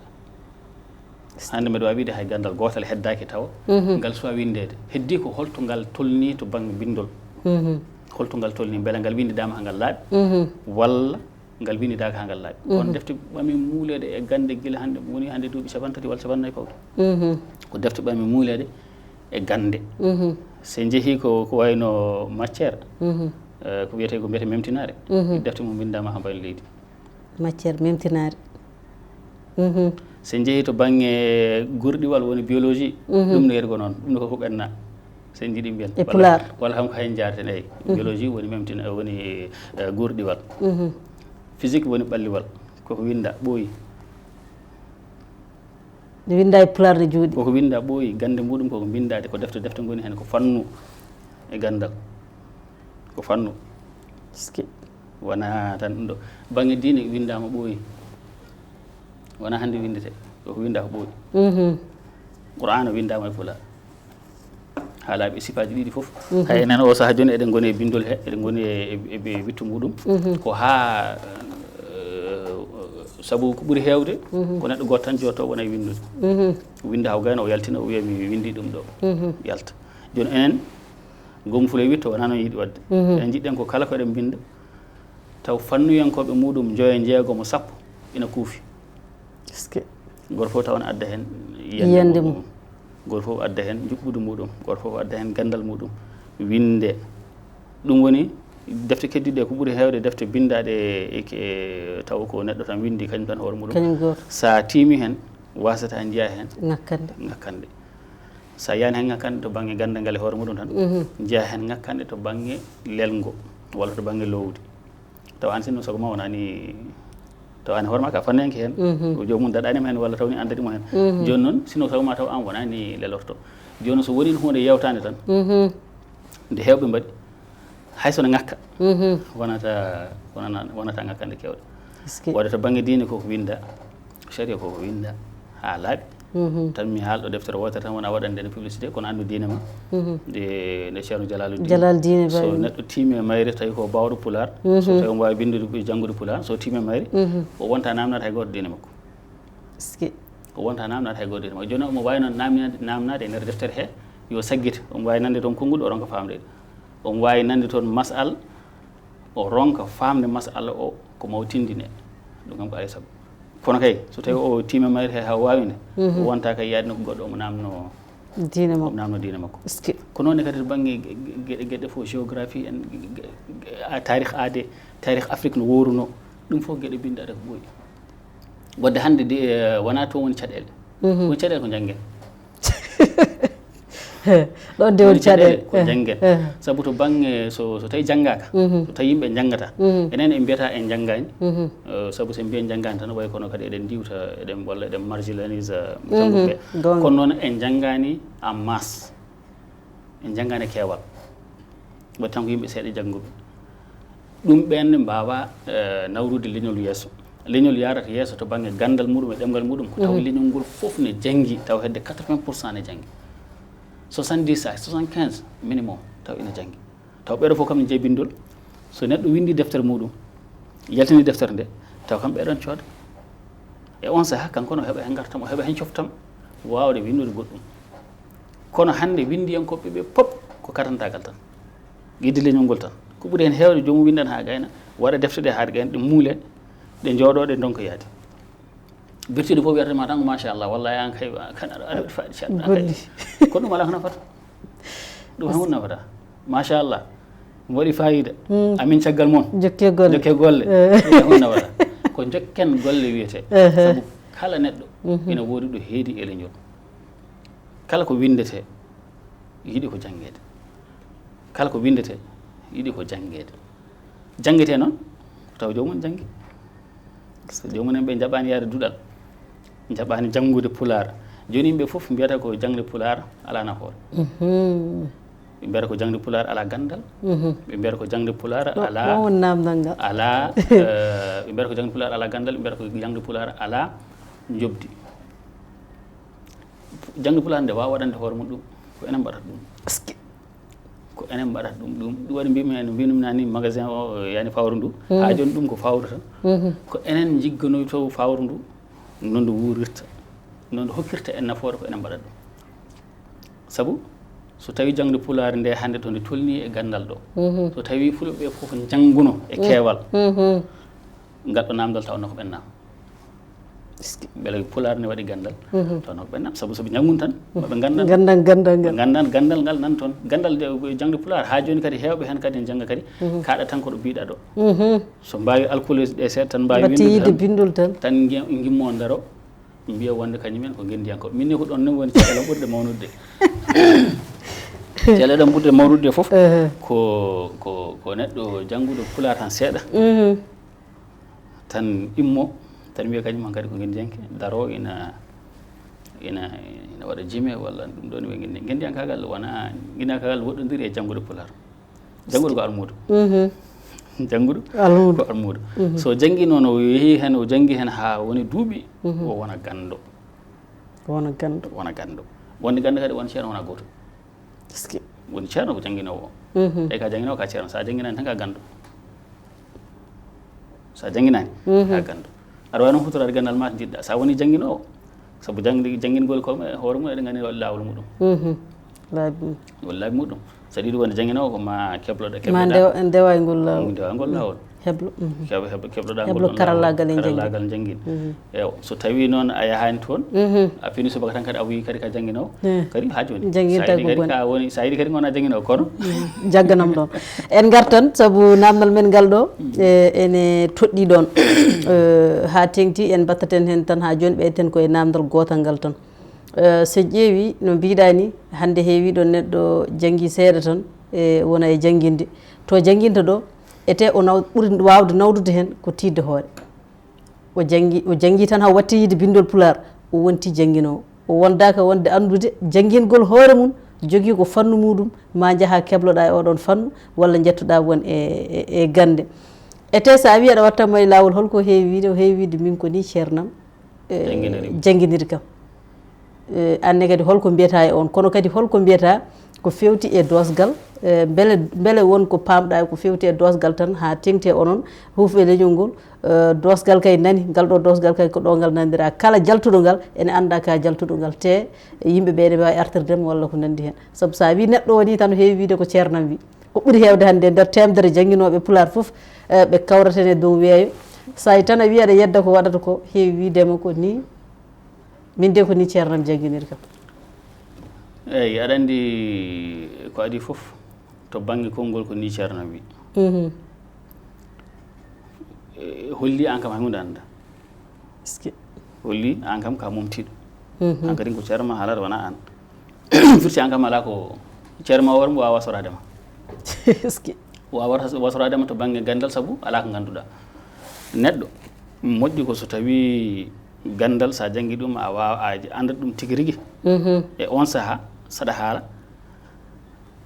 Hannde mbeɗa waawi wiide hay ganndal gootal heddaaki tawa, mhm, ngal suwaa winndeede. Heddii ko holto ngal tolnii to bannge binndol. Mhm. Holto ngal tolnii, mbele ngal winndidaama haa ngal laaɓi, mhm, walla Ngal windidaaka haa ngal laaɓi. Kono defte ɓami muuleede e gannde gila hannde, woni hannde duuɓi cappanɗe tati walla cappanɗe nayi pawɗi. Ko defte ɓami muuleede e gannde. So en njehii ko, ko wayno matière, eh, ko wiyetee ko mbiyetee memtinaare, defte mum mbinndaama haa mbaylo leydi. Matière memtinaare. So en njehii to bannge gurɗiwal, woni biologie, ɗum ne kadi ko noon, ɗum ne ko ko ɓenna. So en njiɗi mbiyen. E walla, Pulaar. Walla kam ko heen njaarten, eyi. Biologie woni memtina, woni, eh, gurɗiwal. Physique woni ɓalliwal. Koko winnda, ɓooyi. Ne winnda e Pulaar, ne juuɗi. Koko winnda, ɓooyi. Gannde muɗum koko mbinndaade, ko defte, defte ngoni heen, ko fannu e ganndal. Ko fannu. Est-ce que? Wonaa tan ɗum ɗo. Bannge diine winndaama, ɓooyi. Wonaa hannde winndetee. Koko winnda ko ɓooyi. Qur'aana winndaama e Pulaar. Haa laaɓi e sifaaji ɗiɗi fof. Hay enen o sahaa jooni eɗen ngoni e binndol he, eɗen ngoni e, e, e wittu muɗum. Ko haa, eh, sabu ko ɓuri heewde, ko neɗɗo gooto tan jooɗotoo wona e winndude. Winnda haa o gayna, o yaltina, o wiya mi winndi ɗum ɗo. Yalta. Jooni enen, Goomu Fulo e witto wonaa noon yiɗi waɗde. Eɗen njiɗɗen ko kala ko eɗen mbinnda, taw fannuyankooɓe muɗum njoyo, njeegomo, sappo ina kuufi. Est-ce que? Gooto fof taw ina adda heen yiyannde mum. Gooto fof adda heen njuɓɓudi muɗum. Gooto fof adda heen ganndal muɗum. Winnde. Ɗum woni defte keddiiɗe ko ɓuri heewde defte binndaaɗe e, e taw ko neɗɗo tan winndi kañum tan hoore muɗum. Kañum gooto. So a tiimi heen, waasata njiya heen ŋakkande. Ŋakkande. So a yahii heen ŋakkande to bannge ganndal ngal e hoore muɗum tan, njiya heen ŋakkande to bannge lelngo walla to bannge loowdi. Taw aan sinno sago ma wonani, taw aan hoore ma ka fanniyanke heen, ko joomum daɗaani ma heen walla taw ni aan daɗi mo heen. Jooni noon, sinno sago ma taw aan wonani lelorto. Jooni noon so woni huunde yewtaande tan, nde heewɓe mbaɗi, hay so no ŋakka, wonata, wonana-, wonata ŋakkande keewɗe. Est-ce que? Waɗde to bannge diine koko winnda, sharia koko winnda, haa laaɓi. Tan mi haalɗo deftere wootere tan, wona waɗande nde publicité, kono anndu diine ma, nde, nde Ceerno Jalaaluddin. Jalaaluddin. So neɗɗo tiimi e mayre, tawi ko baawɗo Pulaar, so tawi omo waawi winndude e janngude Pulaar, so tiimi e mayre, o wonta naamnaade hay gooto diine makko. Est-ce que? O wonta naamnaade hay gooto diine makko. Jooni omo waawi noon naamnaade, naamnaade e nder deftere he, yo saggita. Omo waawi nande toon konngol, o ronka faamde. Omo waawi nande toon masal, o ronka faamde masala o ko mawtindine. Ɗum kam ko alaa e sago. Kono kay, so tawi o tiimi e mayre he haa o waawi nde, o wonta kay yaade nokku goɗɗo omo naamno diine makko. Omo naamno diine makko. Est-ce que? Ko noon ne kadi to bannge ge-, ge-, geɗe, geɗe fof, géographie en, ge-, ge-, a, taarih aade, taarih Afrik no wooruno, ɗum fof geɗe binndaade ko ɓooyi. Waɗde hannde de, eh, wonaa toon woni caɗeele. Woni caɗeele ko njanngen. Ɗoon de woni caɗeele ko njanngen. Sabu to bannge, so, so tawi janngaaka, so tawi yimɓe njanngataa, enen en mbiyata en njanngaani. Eh, sabu so en mbiyi en njanngaani tan, way kono kadi eɗen ndiwta, eɗen, walla eɗen marginalise, eh, jannguɓe ɓe. Kono noon en njanngaani en masse. En njanngaani keewal. Waɗi tan ko yimɓe seeɗa jannguɓe. Ɗum ɓeen ne mbaawa, eh, nawrude leñol yeeso. Leñol yaarata yeeso to bannge ganndal muɗum e ɗemngal muɗum, ko taw leñol ngol fof ne janngi, taw hedde quatre-vingts pour cent ne janngi. Soixante-dix à soixante-quinze minimum, taw ina janngi. Taw ɓeɗo fof kam ne jeyi binndol. So neɗɗo winndi deftere muɗum, yaltini deftere nde, taw kam ɓeɗon cooda. E on sahaa, kanko ne o heɓa heen ngartam, o heɓa heen coftam, waawde winndude goɗɗum. Kono hannde winndiyankooɓe ɓe pop ko katantaagal tan. Yiɗde leñol ngol tan. Ko ɓuri heen heewde, joomum winndan haa gayna, waɗa defte ɗe haa gayna, ɗe muule, ɗe njooɗoo, ɗe ndonka yaade. Birtiiɗo fof wiyata ma tan ko machallah, wallahi aan kay, kan aɗa, aɗa waɗi faayiida, an kay. Golli. Ko ɗum alaa ko nafata. Ɗum hay huunde nafata. Machallah. Mo waɗi faayiida. Amin caggal mon. Jokke golle. Jokke golle. Ɗum hay huunde nafata. Ko jokken golle wiyetee. Sabu kala neɗɗo ina woodi ɗo heedi e leñol. Kala ko winndetee, yiɗi ko janngeede. Kala ko winndetee, yiɗi ko janngeede. Janngetee noon, ko taw joomum janngi. So joomum en ɓe njaɓaani yaade duɗal, njaɓaani janngude Pulaar. Jooni yimɓe fof mbiyata ko jaŋde Pulaar alaa nafoore. Ɓe mbiyata ko jaŋde Pulaar alaa ganndal. Ɓe mbiyata ko jaŋde Pulaar alaa, ɗum woni naamndal ngal. Alaa, eh, ɓe mbiyata ko jaŋde Pulaar alaa ganndal, ɓe mbiyata ko jaŋde Pulaar alaa njoɓdi. Jaŋde Pulaar nde waawa waɗande hoore mum ɗum, ko enen mbaɗata ɗum. Est-ce que? Ko enen mbaɗata ɗum. Ɗum, ɗum waɗi mbimi en, mbinum nani magasin o, yani fawru ndu. Haa jooni ɗum ko fawru tan. Ko enen njigganoyto fawru ndu, no ndu wuurirta, no ndu hokkirta en nafoore, ko enen mbaɗata ɗum. Sabu, so tawi jaŋde Pulaar nde hannde to nde tolni e ganndal ɗo, so tawi fulɓe ɓe fof njannguno e keewal, ngal ɗo namdal taw noko ɓenna. Mbele pulaar ne waɗi ganndal, taw noko ɓenna sabu soɓe njanngun tan maɓe nganndan ganndal ngal. Nganndan ganndal ngal nan toon. Ganndal de jangde pulaar haa jooni kadi heewɓe heen kadi ne jannga kadi. Kaaɗa tan ko ɗo mbiɗa ɗo, so mbaawi alkule ɗe seeɗa tan mbaawi winde bindol tan tan ngimmo ndaro mbiya wonde kañum en ko ngenndiyankooɓe. Min ni ko ɗon ni woni caɗeele am ɓurɗe mawnude. Caɗeele am ɓurɗe mawnude fof ko ko ko neɗɗo jannguɗo pulaar tan seeɗa tan immo tan wiya kañum en kadi ko ngenndiyanke daro ina ina ina waɗa jime walla ɗum ɗon wiya ngenndi ngenndiyankaagal wona ngenndiyankaagal woɗɗondiri e janngude pulaar. Jannguɗo ko almuudo. Jannguɗo ko almuudo. So janngi noon o yehi heen o janngi heen haa woni duuɓi o wona ganndo. Wona ganndo. Wona ganndo. Wonde ganndo kadi won ceerno wona gooto. Woni ceerno ko jannginoowo o. Tawi ka jannginoowo ka ceerno so a jannginaani tan ka ganndo. So a jannginaani ka ganndo. Aɗa waawi noon hutoraade ganndal ma to njiɗɗa so a woni jannginoowo. Sabu jangde janngingol ko e hoore mum eɗen nganndi waɗi laawol muɗum. Waɗi laabi muɗum. So ɗiɗi wonde janngino ko ma kebloɗo kebloɗa. Ndewayngol laawol. Ndewayngol laawol. Heblo. Keblo kebloɗa heblo karallagal e jangin. Karallagal jangin. Ewa so tawi noon a yahaani toon. A fini subaka tan kadi a wuyi kadi ka janngino. Kadi ha jooni. Janginta ko boni. Ka woni sa yiɗi kadi gona janngino kono. Jagganam ɗon. En ngartan sabu namdal men ngal ɗo ene toɗɗi ɗon. Ha tengti en battaten hen tan ha jooni ɓeyten koye namdal gotal ngal tan. So en ƴeewi no mbiɗa ni hannde heewi ɗo neɗɗo janngi seeɗa tan e wona e jannginde to jannginta ɗo ete o naw ɓuri waawde nawdude heen ko tiiɗde hoore. O janngi o janngi tan haw watti yiide binndol pulaar o wonti jannginoowo o wondaaka wonde anndude janngingol hoore mum jogii ko fannu muɗum ma njaha kebloɗa e oɗon fannu walla njettoɗa won e e gannde. Ete so a wii aɗa watta mo e laawol holko heewi wiide o heewi wiide min ko ni ceernam. Jannginiri kam. Anne kadi holko mbiyata e on kono kadi holko mbiyata ko fewti e doosgal mbele mbele won ko pamɗa ko fewti e doosgal tan ha tengti e onon huufe leñol ngol. Doosgal kay nani ngal ɗo doosgal kay ko ɗo ngal nanndira kala jaltuɗo ngal ene annda ka jaltuɗo ngal te yimɓe ɓe ene mbawi artirdemo walla ko nanndi hen sabu sa wi neɗɗo waɗi tan o heewi wiide ko ceernam wi. Ko ɓuri heewde hannde e nder teemedere jannginooɓe Pulaar fof, ɓe kawraten e dow weeyo. So a yi tan a wii aɗa yedda ko waɗata ko, heewi wiidema ko nii, min de ko nii ceernam jannginiri kam. Eey, aɗa anndi ko adii fof, to bannge konngol ko nii ceernam wii. Holli aan kam hay huunde annda. Holli aan kam ka momtiiɗo. Aan kadi ko ceerno ma haalata wona aan. Firti aan kam alaa ko ceerno ma hoore mum waawa wasoraade ma. Waawa wasoraade ma to bannge ganndal sabu alaa ko ngannduɗaa. Neɗɗo moƴƴi ko so tawii ganndal so a janngi ɗum a waawa a anndat ɗum tigi rigi. E oon sahaa saɗa haala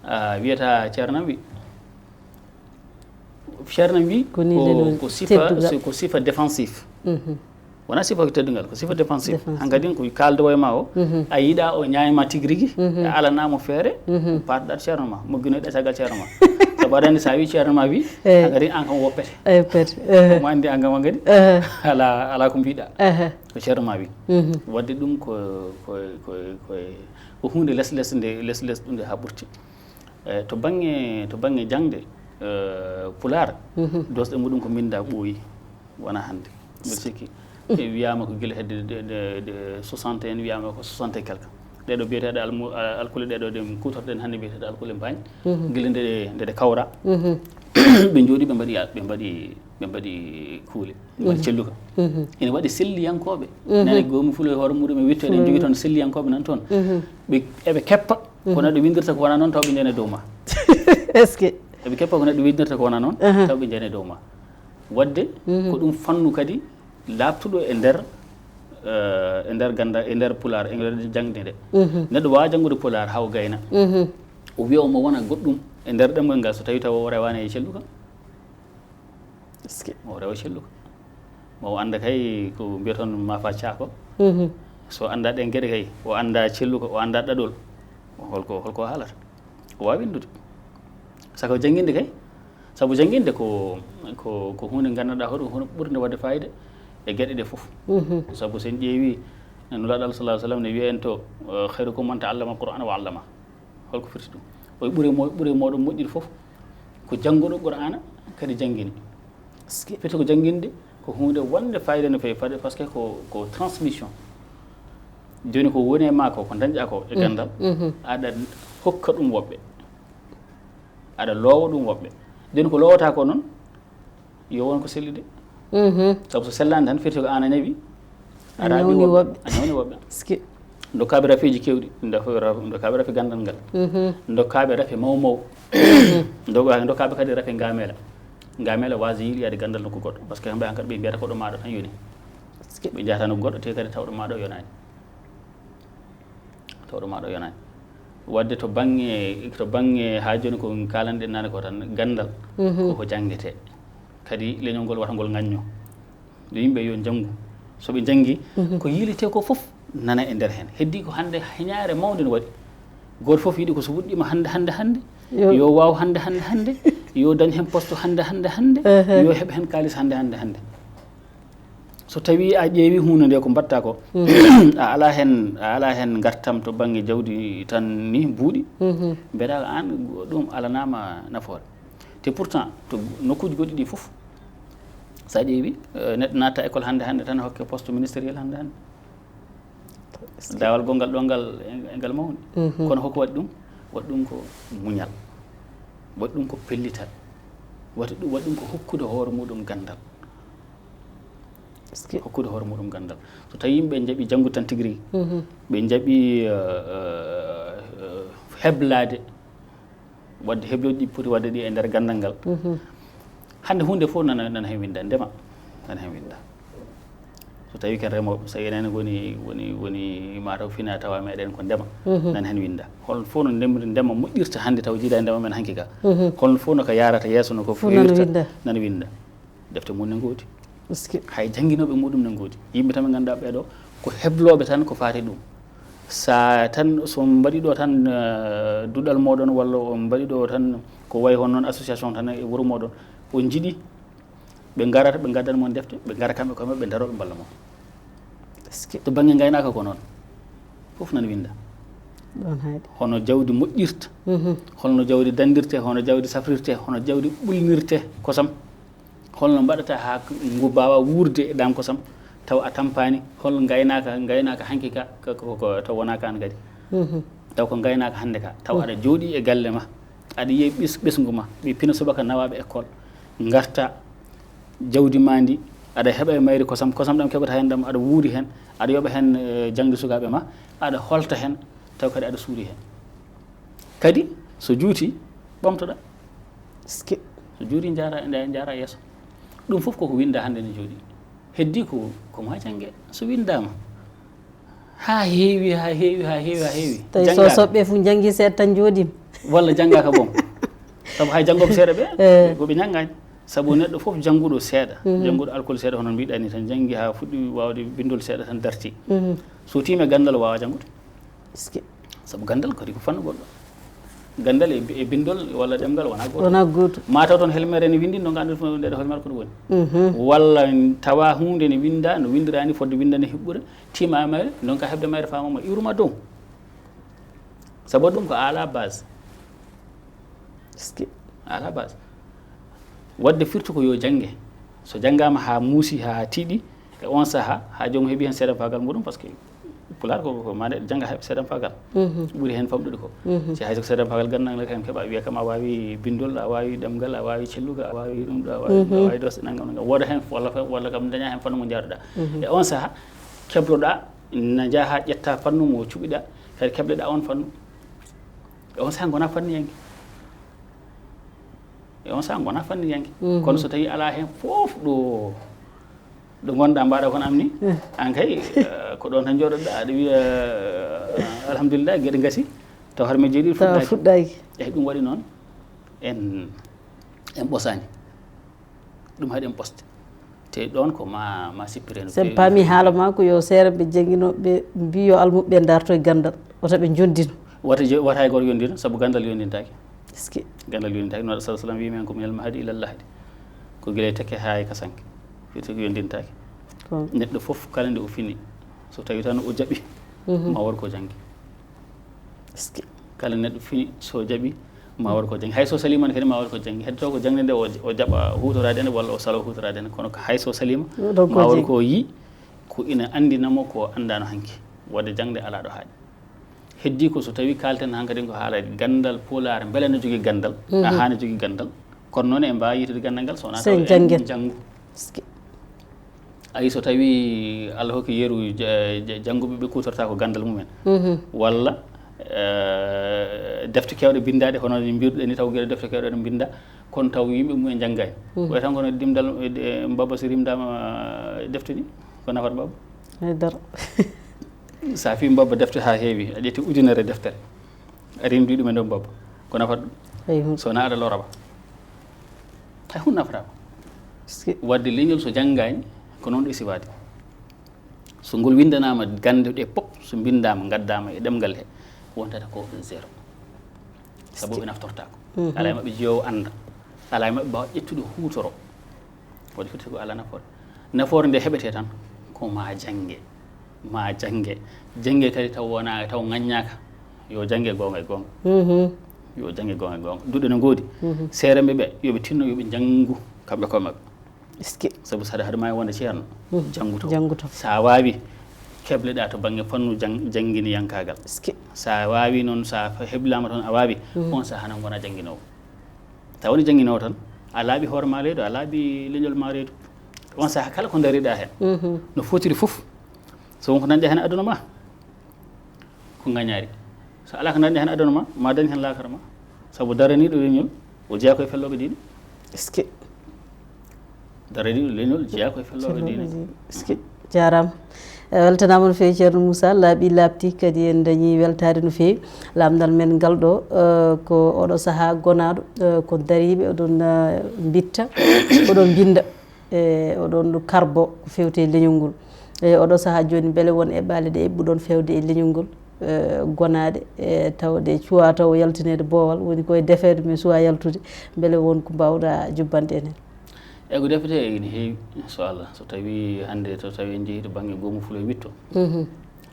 a wiyata ceerno wi. Ceerno wi ko sifa ko sifa défensif. Wona sifa ko teddungal ko sifa défensif. Hankadi ko kaaldowo e ma o a yiɗa o ñaayma tigi rigi a alanamo feere. Patɗat ceerno ma mogginoɗa caggal ceerno ma. Sabu aɗa anndi sa wi ceerno ma wi hankadi an kam woppete. Woppete. Omo anndi an kam hankadi ala ala ko mbiɗa. Ko ceerno ma wi. Wadde ɗum ko ko ko ko hunde les les nde les les ɗum nde ha ɓurti. To bannge to bannge jaŋde pulaar doosɗe muɗum ko mbinnda ɓooyi. Wona hannde mbiɗa sikki e wiyama ko gila hedde de soixante en wiyama ko soixante et quelque. Ɗeɗo biyeteɗe alkule ɗeɗo ɗe kutorɗen hannde biyeteɗe alkule mbañ gila nde nde kawra. Ɓe jooɗi ɓe mbaɗi ɓe mbaɗi ɓe mbaɗi kuule ɓe mbaɗi celluka. Ene waɗi selliyankooɓe nane goomu fulo e hoore muɗum e witto eɗen jogii toon selliyankooɓe nan toon. Ɓe eɓe keppa ko neɗɗo windirta ko wona noon taw ɓe njani e dow ma. Est ce que eɓe keppa ko neɗɗo windirta ko wona noon taw ɓe njani e dow ma. Wadde ko ɗum fannu kadi laaɓtuɗo e nder e nder ganda e nder pulaar e nder jangde nde. Neɗɗo wawa janngude pulaar haw gayna o wiya omo wona goɗɗum e nder ɗemgal ngal so tawi taw o rewaani e celluka. O rewa celluka ma o annda kay ko mbiyaton mafa cako. So annda ɗen geɗe kay o annda celluka o annda ɗaɗol holko holko haalata. O wawi windude saka o jannginde kay. Sabu jannginde ko ko ko hunde ngannduɗaa hoɗum hono ɓurde wadde fayida e geɗe ɗe fof. Sabu so en ƴeewi nulaaɗo Allah sallallahu alaihi wasallam ne wiya en to khairukum man ta'allama al-Qur'ana wa 'allama. Holko firti ɗum? O ɓuri mo ɓuri moɗon moƴƴude fof ko jannguɗo Qur'ana kadi janngini. Firti ko jannginde Ko huunde wonde fayida no feewi, fayida, parce que ko, ko transmission. Jooni ko woni e maa ko, ko dañɗaa ko e ganndal, aɗa hokka ɗum woɓɓe, aɗa loowa ɗum woɓɓe. Jooni ko loowataa ko noon, yo won ko selli de. Sabu so sellaani tan, firti ko aan a newi, a raaɓi woɓɓe, a ñawni woɓɓe. Ndokkaaɓe rafeeji keewɗi, ndokkaaɓe rafe ganndal ngal, ndokkaaɓe rafe maw maw, ndokkaaɓe kadi rafe ngameela. Ngameela waasa yiiloyaade ganndal nokku goɗɗo, parce que hemɓe hankadi ɓe mbiyata ko ɗo maaɗo tan yoni. Ɓe njahata nokku goɗɗo, te kadi tawɗo maaɗo yonaani. Tawɗo maaɗo yonaani. Wadde to baŋŋe, to baŋŋe haa jooni ko kaalanɗen naane ko tan, ganndal ko ko janngetee. Kadi leñol ngol wata ngol ŋañño. Yo yimɓe yo njanngu. So ɓe njanngi, ko yiilete ko fof nana e nder heen. Heddi ko hannde heñaare mawnde no waɗi. Gooto fof yiɗi ko so wuɗɗiima hannde, hannde, hannde, yo waaw hannde, hannde, hannde, yo dañ heen poste hannde, hannde, hannde, yo heɓ heen kaalis hannde, hannde, hannde. So tawii a ƴeewi huunde nde ko mbaɗta ko, a alaa heen, a alaa heen ngartam to baŋŋe jawdi tan ni buuɗi, mbeɗa aan ɗum alanaama nafoore. Te pourtant, to nokkuuji goɗɗi ɗi fof, so a ƴeewi, eh, neɗɗo natta école hannde, hannde tan hokke poste ministériel hannde, hannde. Daawal gonngal ɗo ngal, e ngal mawni. Kono hoko waɗi ɗum? Waɗi ɗum ko muñal. Waɗi ɗum ko pellital. Waɗi ɗum, waɗi ɗum ko hokkude hoore muɗum ganndal. Hokkude hoore muɗum ganndal. So tawi yimɓe njaɓi janngude tan tigi rigi, ɓe njaɓi, eh, eh, eh, heblaade, wadde hebloji ɗi poti wadde ɗi e nder ganndal ngal. Hannde huunde fof nana, nana heen winnda, ndema, nana heen winnda. So tawi ken remooɓe, so enen woni, woni, woni mataw fina tawa meɗen ko ndema, nana heen winnda. Hol fof no ndem-, ndema moƴƴirta hannde taw jiida e ndema men hanki ka. Hol fof no ka yarata yeeso, no ko feewirta, nana winnda. Defte mum ne ngoodi. Hay jannginooɓe muɗum ne ngoodi. Yimɓe tan ɓe ngannduɗaa ɓeeɗo ko heblooɓe tan ko faati ɗum. Sa tan, so on mbaɗi ɗo tan, eh, duɗal moɗon, walla on mbaɗi ɗo tan ko wayi hono noon association tan e wuro moɗon, on njiɗi ɓe ngarata, ɓe ngaddana mon defte, ɓe ngara kamɓe koye maɓɓe, ɓe ndaro, ɓe mballa mon. To baŋŋe ngaynaaka ko noon. Fof nan winnda. Hono jawdi moƴƴirta, holno jawdi dandirte, hono jawdi safrirte, hono jawdi ɓulnirte kosam. Holno mbaɗata haa ngu mbaawa wuurde e ɗam kosam, taw a tampaani? Hol ngaynaaka, ngaynaaka hanki ka, ka, ko, ko, taw wonaa ka aan kadi? Taw ko ngaynaaka hannde ka, taw aɗa jooɗii e galle ma, aɗa yiya ɓes-, ɓesngu ma, ɓe pina subaka nawaaɓe école, ngarta jawdi ma ndi, aɗa heɓa e mayri kosam, kosam ɗam keɓata heen ɗam, aɗa wuuri heen, aɗa yoɓa heen, eh, jaŋde sukaaɓe ma, aɗa holta heen, taw kadi aɗa suuri heen. Kadi, so juuti, ɓamtoɗaa. So juuti, njaara, njaara yeeso. Ɗum fof koko winnda hannde ne jooɗi. Heddi ko, ko ma jannge. So winndaama, haa heewi, haa heewi, haa heewi, haa heewi. Tawi so soɓɓe fof njanngi seeɗa tan njooɗiima. Walla janngaaka, bon. Sabu hay janngooɓe seeɗa ɓe, ko ɓe njanngaani. Sabu neɗɗo fof jannguɗo seeɗa, jannguɗo alkol seeɗa, hono mbiɗa ni tan, janngi haa fuɗɗi waawde binndol seeɗa tan darti. So tiima e ganndal, o waawaa janngude. Sabu ganndal kadi ko fannu goɗɗo. Ganndal e, e binndol walla ɗemngal wonaa gootum. Wonaa gootum. Ma taw toon helmere ne winndi, no nganndata nde ɗo helmere ko ɗum woni. Walla tawa huunde ne winnda, no winndiraani fodde winndande hiɓɓude, tiima e mayre, ndonka heɓde mayre, faamama iwruma dow. Sabu ɗum ko à la base. À la base. Wadde firti ko yo jannge. So janngaama haa muusi, haa tiiɗi, e on sahaa, haa joom heɓi heen seeɗa faagal muɗum, parce que Pulaar ko, ko maa neɗɗo jannga heɓa seeɗa faagal. Ɓuri heen famɗude ko. Si hay so ko seeɗa faagal ganndal ngal kam keɓa, wiya kam a waawi binndol, a waawi ɗemngal, a waawi celluka, a waawi ɗum ɗo, a waawi ɗum ɗo, a waawi dos, nanngam, nanngam. Wooda heen, walla fa-, walla kam daña heen fannu mo njaaduɗaa. E on sahaa, kebloɗaa, na njaha ƴetta fannu mo cuɓiɗaa, kadi kebleɗaa on fannu. E on sahaa ngonaa fanniyanke. E on sahaa ngonaa fanniyanke. Kono so tawii alaa heen fof ɗo, ɗo ngonɗaa mbaɗa kono am ni, aan kay, eh, ko ɗoon tan njooɗoɗaa, aɗa wiya, eh, alhamdulillah, geɗe ngasi, taw har mi jeeɗiɗo fuɗɗaaki. Fuɗɗaaki. Eyi, ɗum waɗi noon, en, en ɓosaani. Ɗum haɗi en ɓosde. Te ɗoon ko ma, ma sippire no feewi. Sen paami haala ma ko yo seerenɓe jannginooɓe mbiy yo almuɓɓe ndarto e ganndal, wota ɓe njonndino. Wata je-, wata hay gooto yonndino, sabu ganndal yonndintaake. Est-ce que? Ganndal yonndintaake. Nulaaɗo sallallahu alaihi wasallam wiyi men ko minal mahdi ilal lahdi. Ko gila e tekke haa e kasanke. Firti ko yonndintaake. Neɗɗo fof kala nde o fini, so tawi tan o jaɓi, ma wor ko janngi. Est-ce que? Kala neɗɗo fini, so jaɓi, Ma wor ko janngi. Hay so saliima ne kadi ma wor ko janngi. Heddo ko jannde nde o, o jaɓa huutoraade nde walla o salo huutoraade nde. Kono ko hay so saliima, ma wor ko yi, ko ina anndina mo ko anndaano hanki. Wonde jannde alaa ɗo haaɗi. Heddii ko so tawii kaalten hankadi ko haala ganndal Pulaar, mbele no jogii ganndal? A haana jogii ganndal. Kono noon en mbaawa yiytude ganndal ngal so wonaa taw en njanngu. Ayi, so tawii Allah hokki yeru ja-, ja-, jannguɓe ɓe kuutorta ko ganndal mumen. Walla, eh, defte keewɗe binndaaɗe, hono no mbiruɗen ni, taw gila defte keewɗe ɗe mbinnda, kono taw yimɓe mumen njanngaani. Wayi tan kono dimdal, eh, Baba so rimdaama, eh, defte ɗi, ko nafata Baba? Hay dara. Sa fii Baba defte haa heewi, a ƴetti ujunere deftere, a rimdi ɗum e nder Baba, ko nafata ɗum? Hay hunde. So wonaa aɗa lora ba. Hay hunde nafata ba. Wadde leñol so janngaani, ko noon ɗo sifaade. So ngol winndanaama gannde ɗe pop, so mbinndaama, ngaddaama e ɗemngal he, wontata ko zéro. Sabu ɓe naftortaako. Alaa e maɓɓe jiyoowo annda. Alaa e maɓɓe mbaawa ƴettude huutoro. Waɗi firti ko alaa nafoore. Nafoore nde heɓetee tan ko ma jannge. Ma jannge. Jannge kadi taw wonaa, taw ŋaññaaka. Yo jannge goonga e goonga. Yo jannge goonga e goonga. Duɗe no ngoodi. Seeremɓe ɓe, yo ɓe tinno, yo ɓe njanngu kamɓe koye maɓɓe. Sabu saɗa haɗa maayi wonde ceerno, jannguto. Jannguto. Sa waawi, kebleɗaa to bannge fannu jang-, jannginiyankaagal. Sa waawi noon, sa heblaama toon a waawi, on sahaa noon ngona jannginoowo. Tawa woni jannginoowo tan, a laaɓi hoore ma reedu, a laaɓi leñol ma reedu. On sahaa kala ko ndariɗaa heen, no fotiri fof, so won ko nanɗi heen aduna ma, ko ngañaari. So alaa ko nanɗi heen aduna ma, ma dañ heen laakara ma. Sabu daraniiɗo leñol, o jeyaa koye fellooɓe diine. Est-ce que? Daraniiɗo leñol jeyaa koye fellooɓe diine. Est-ce que? Jaaraama. Eh, weltanaama no feewi, Ceerno Moussa, laaɓi laaɓti, kadi en dañii weltaare no feewi. Laamndal men ngal ɗo, eh, ko oɗo sahaa gonaaɗo, eh, ko dariiɓe, oɗon, eh, mbitta, oɗon mbinnda, e oɗon karbo ko feewti e leñol ngol. E oɗo sahaa jooni, mbele won eɓɓaale ɗe eɓɓuɗon feewde e leñol ngol, eh, gonaaɗe, e tawde cuwaa taw yaltineede boowal, woni koye defeede, mais suwaa yaltude, mbele won ko mbaawɗaa jubbande en heen? Eyi, ko defetee ene heewi, inchallah. So tawii hannde, so tawii en njehii to bannge goomu fulo e witto,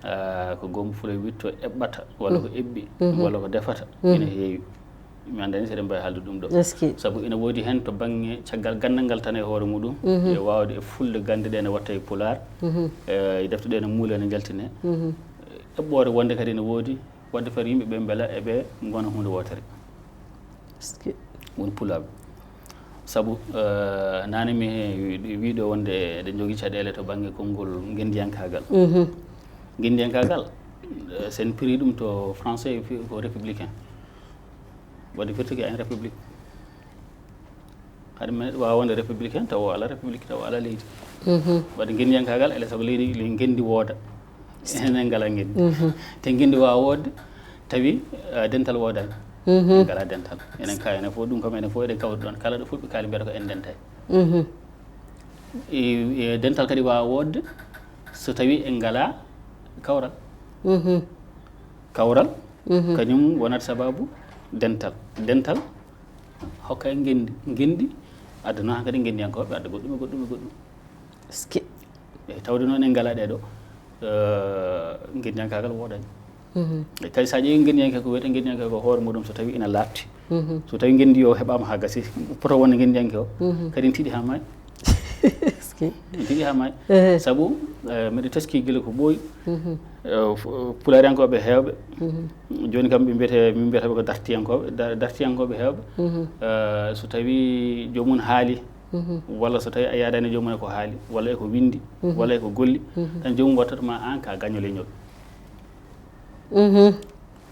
ah, ko goomu fulo e witto eɓɓata, walla ko eɓɓi, walla ko defata, ene heewi. Mi anndaa ni so eɗen mbaawi haalde ɗum ɗo. Est-ce que? Sabu ina woodi heen to bannge caggal ganndal ngal tan e hoore muɗum, e waawde e fulde gannde ɗe ene watta e Pulaar, e defte ɗe ene muule, ene njaltine. Eɓɓoore wonde kadi ene woodi, waɗde feere yimɓe ɓe mbela eɓe ngona huunde wootere. Est-ce que? Woni Pulaaɓe. Sabu, eh, naane mi he-, wi-, wiiɗo wonde eɗen njogii caɗeele to bannge konngol ngenndiyankaagal. Ngenndiyankaagal, eh, so en pirii ɗum to français, ɓe mbiya ko républicain. Waɗde firti ko en république. Haɗa men waawa wonde républicain tawa o alaa république, tawa o alaa leydi. Waɗde ngenndiyankaagal, alaa sago leydi, leydi ngenndi wooda. Enen ngalaa ngenndi. Te ngenndi waawa woodde, tawi, eh, dental woodaani. En ngalaa dental. Enen kaa, enen fof, ɗum kam, enen fof eɗen kawri ɗoon. Kala ɗo fulɓe kaali mbiyata ko en ndentaani. E, e dental kadi waawa woodde so tawii en ngalaa kawral. Kawral, kañum wonata sababu dental. Dental hokka en ngenndi. Ngenndi adda noon hankadi ngenndiyankooɓe adda goɗɗum e goɗɗum e goɗɗum. Est-ce que? Eyi, tawde noon en ngalaa ɗee ɗo, eh, ngenndiyankaagal woodaani. E kadi so a ƴeewi ngenndiyanke ko wiyetee ngenndiyanke ko hoore muɗum so tawii ina laaɓti. So tawii ngenndi o heɓaama haa gasi, poto wonde ngenndiyanke o, kadi ene tiiɗi haa maayi. Est-ce que? Ene tiiɗi haa maayi. Sabu, eh, miɗo teskii gila ko ɓooyi. Eh, fu-, Pulaariyankooɓe heewɓe, jooni kam ɓe mbiyetee, min mbiyata ɓe ko dartiyankooɓe. Dar-, dartiyankooɓe heewɓe, eh, so tawii joomum haali, walla so tawii a yaadaani joomum e ko haali, walla e ko winndi, walla e ko golli, tan joomum wattata ma aan ka gaño leñol.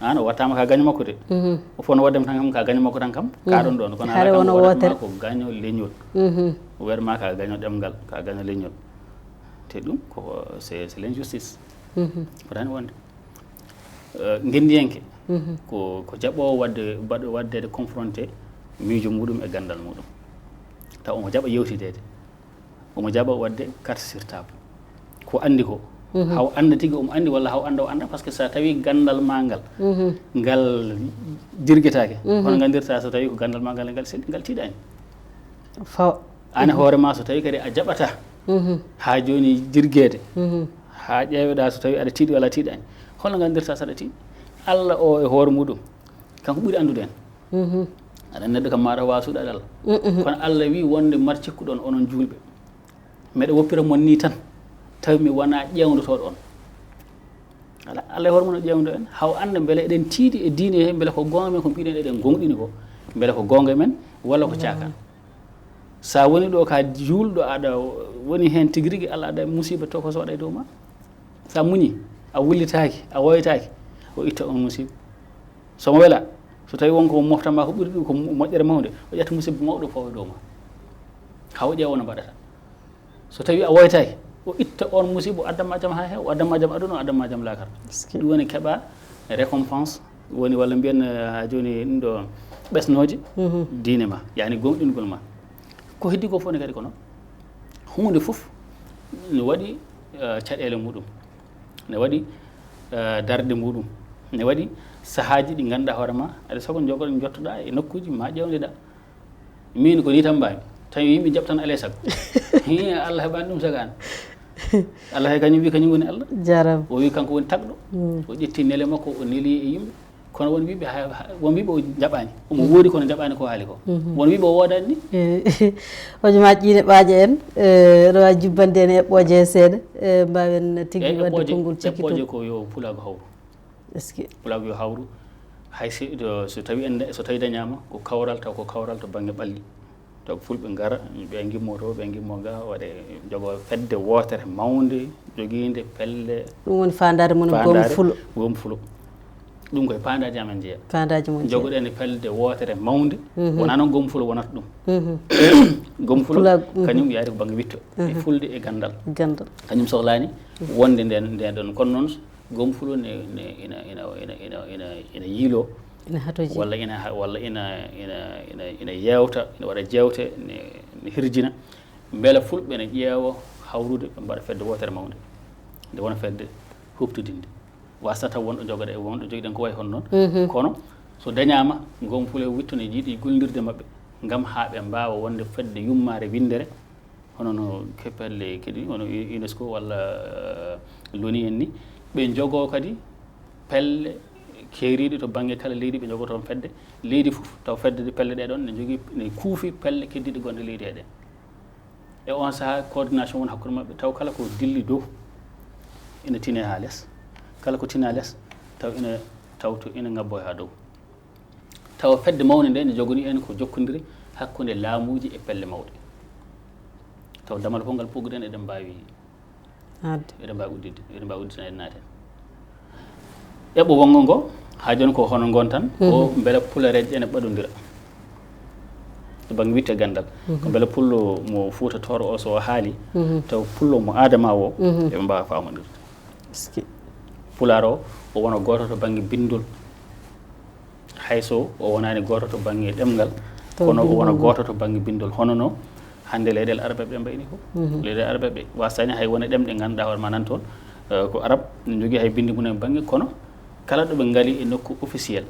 Aan o wattaama ka gaño makko de. O fof no waɗde tan kam ka gaño makko tan kam, ka ɗon ɗon. Kono haray alaa kam wona o wattata wootere ma ko gaño leñol. O wiyata ma ka gaño ɗemngal, ka gaño leñol. Te ɗum ko, c'est, c'est l'injustice. Fotaani wonde. Eh, ngenndiyanke ko, ko jaɓoowo waɗde, waɗ-, waɗdeede confronté miijo muɗum e ganndal muɗum. Taw omo jaɓa yewtideede. Omo jaɓa waɗde carte sur table. Ko anndi ko. Haw annda tigi omo anndi walla haw annda o annda, parce que so tawii ganndal ma ngal, ngal jirgetaake, hono nganndirta so tawii ko ganndal ma ngal, ngal selli, ngal tiiɗaani. Faw. Aan e hoore ma, so tawii kadi a jaɓataa haa jooni jirgeede, haa ƴeeweɗaa so tawii aɗa tiiɗi walla a tiiɗaani, holno nganndirta so aɗa tiiɗi? Allah o e hoore muɗum, kanko ɓuri anndude en. Aɗa neɗɗo kam maɗa wawa suuɗade Allah. Kono Allah wi wonde mbaɗa cikkuɗon onon julɓe, mbeɗa woppira mon ni tan, tawi mi wona ƴeewndotooɗo on. Ala Allah e hoore mum no ƴeewndo en haw annda mbele eɗen tiiɗi e diine he mbele ko goonga men ko mbiɗen eɗen gonɗini ko, mbele ko goonga men walla ko caaka. Sa woni ɗo ka juulɗo aɗa woni heen tigi rigi, Allah aɗa musiba to ko so waɗa e dow ma. Sa muñi, a wullitaaki, a woytaaki, o itta on musiba. Somo wela, so tawi won ko moftama ko ɓuri ɗum ko moƴƴere mawnde, o ƴetta musiba mawɗo fawa dow ma. Haw ƴeewa no mbaɗata. So tawi a woytaaki, o itta on musiba, o addanma jam ha heewa, o addanma jam aduna, o addanma jam lakara. Ɗum woni keɓa récompense woni walla mbiyen ha joni ɗum ɗo ɓesnoje diine ma, yani gomɗingol ma. Ko heddi ko fof ne kadi kono hunde fof ne waɗi caɗele muɗum, ne waɗi darde muɗum, ne waɗi sahaaji ɗi ganduɗa hoore ma aɗa sago jogo jottoɗa e nokkuji ma ƴewdeɗa. Min ko ni tan mbami, tawi yimɓe jaɓtan alay sago. Hi, Allah heɓani ɗum sagani. Allah hay kañum wi kañum woni Allah. Jarama. O wi kanko woni tagɗo. O ƴetti nele makko o neli e yimɓe. Kono won wiɓe won wiɓe o jaɓani, omo woodi kono jaɓani ko haali ko. Won wiɓe o woodani ni. Hojo ma ƴiine ɓaaƴa en. Ɗo a jubbande en eɓɓooje he seeɗa. Mbawen tigi wadde konngol cikkito. Eɓɓooje ko yo pulago hawru. Est-ce que pulago yo hawru? Hay si so tawi en so tawi dañama ko kawral taw ko kawral to bangge ɓalli. Taw fulɓe ngara ɓe gimmo to ɓe gimmo ga waɗe jogo fedde wotere mawnde jogiinde pelle. Ɗum woni faandaare mon gom fulo. Gom fulo. Ɗum koye paandaaji amen jeeya. Paandaaji mon jeeya. Jogoɗen e pelde wootere mawnde. Wona noon gom fulo wonata ɗum. Gom fulo kañum yaari ko bangge witto e fulde e gandal. Gandal. Kañum sohlaani wonde nden nden ɗon kono noon gom fulo ne ne ina ina ina ina ina ina yiilo. Ina hatoji. Walla ina ha- walla ina ina ina ina yewta ina waɗa jewte ne ne hirjina. Mbela fulɓe ne ƴeewa hawrude ɓe mbaɗa fedde wootere mawnde nde wona fedde huɓtodinde. Wasata wonɗo jogade e wonɗo jogiɗen ko wayi hono noon. Kono so dañaama gom fulo witto ne yiɗi gollirde maɓɓe ngam haa ɓe mbaawa wonde fedde yummaare winndere hono no ke- pelle kadi hono UNESCO walla loni en ni ɓe njogoo kadi pelle keeriiɗe to bannge kala leydi ɓe njogoo toon fedde. Leydi fof taw fedde ɗe pelle ɗee ɗoon ne njogii ne kuufi pelle keddiiɗe gonɗe leydi he ɗee. E oon sahaa coordination won hakkunde maɓɓe taw kala ko dilli dow ina tine haa les, kala ko tina les taw ina tawto ina ngabbo haa dow. Tawa fedde mawnde nde ne joganii en ko jokkondire hakkunde laamuuji e pelle mawɗe. Taw damal fof ngal pogguɗen eɗen mbaawi Adde. Eɗen mbaawi udditde, eɗen mbaawi udditde eɗen naati heen. Eɓɓo wonngo ngo haa jooni ko hono ngoon tan, ko mbela pulareeje ene ɓaɗondira to bannge witte ganndal. Ko mbela pullo mo Fuuta Tooro o so o haali, taw pullo mo Aadama o, eɓe mbaawa faamondirde. Pulaar o, o wona gooto to bannge binndol. Hay so o wonaani gooto to bannge ɗemngal, kono o wona gooto to bannge binndol. Hono no hannde leyɗeele arabeɓe ɗe mbayni ko leyɗeele arabeɓe wasaani hay wona ɗemɗe ngannduɗaa hoore ma nan toon, ko arab ne njogii hay binndi mum e bannge kono kala ɗo ɓe ngali e nokku officiel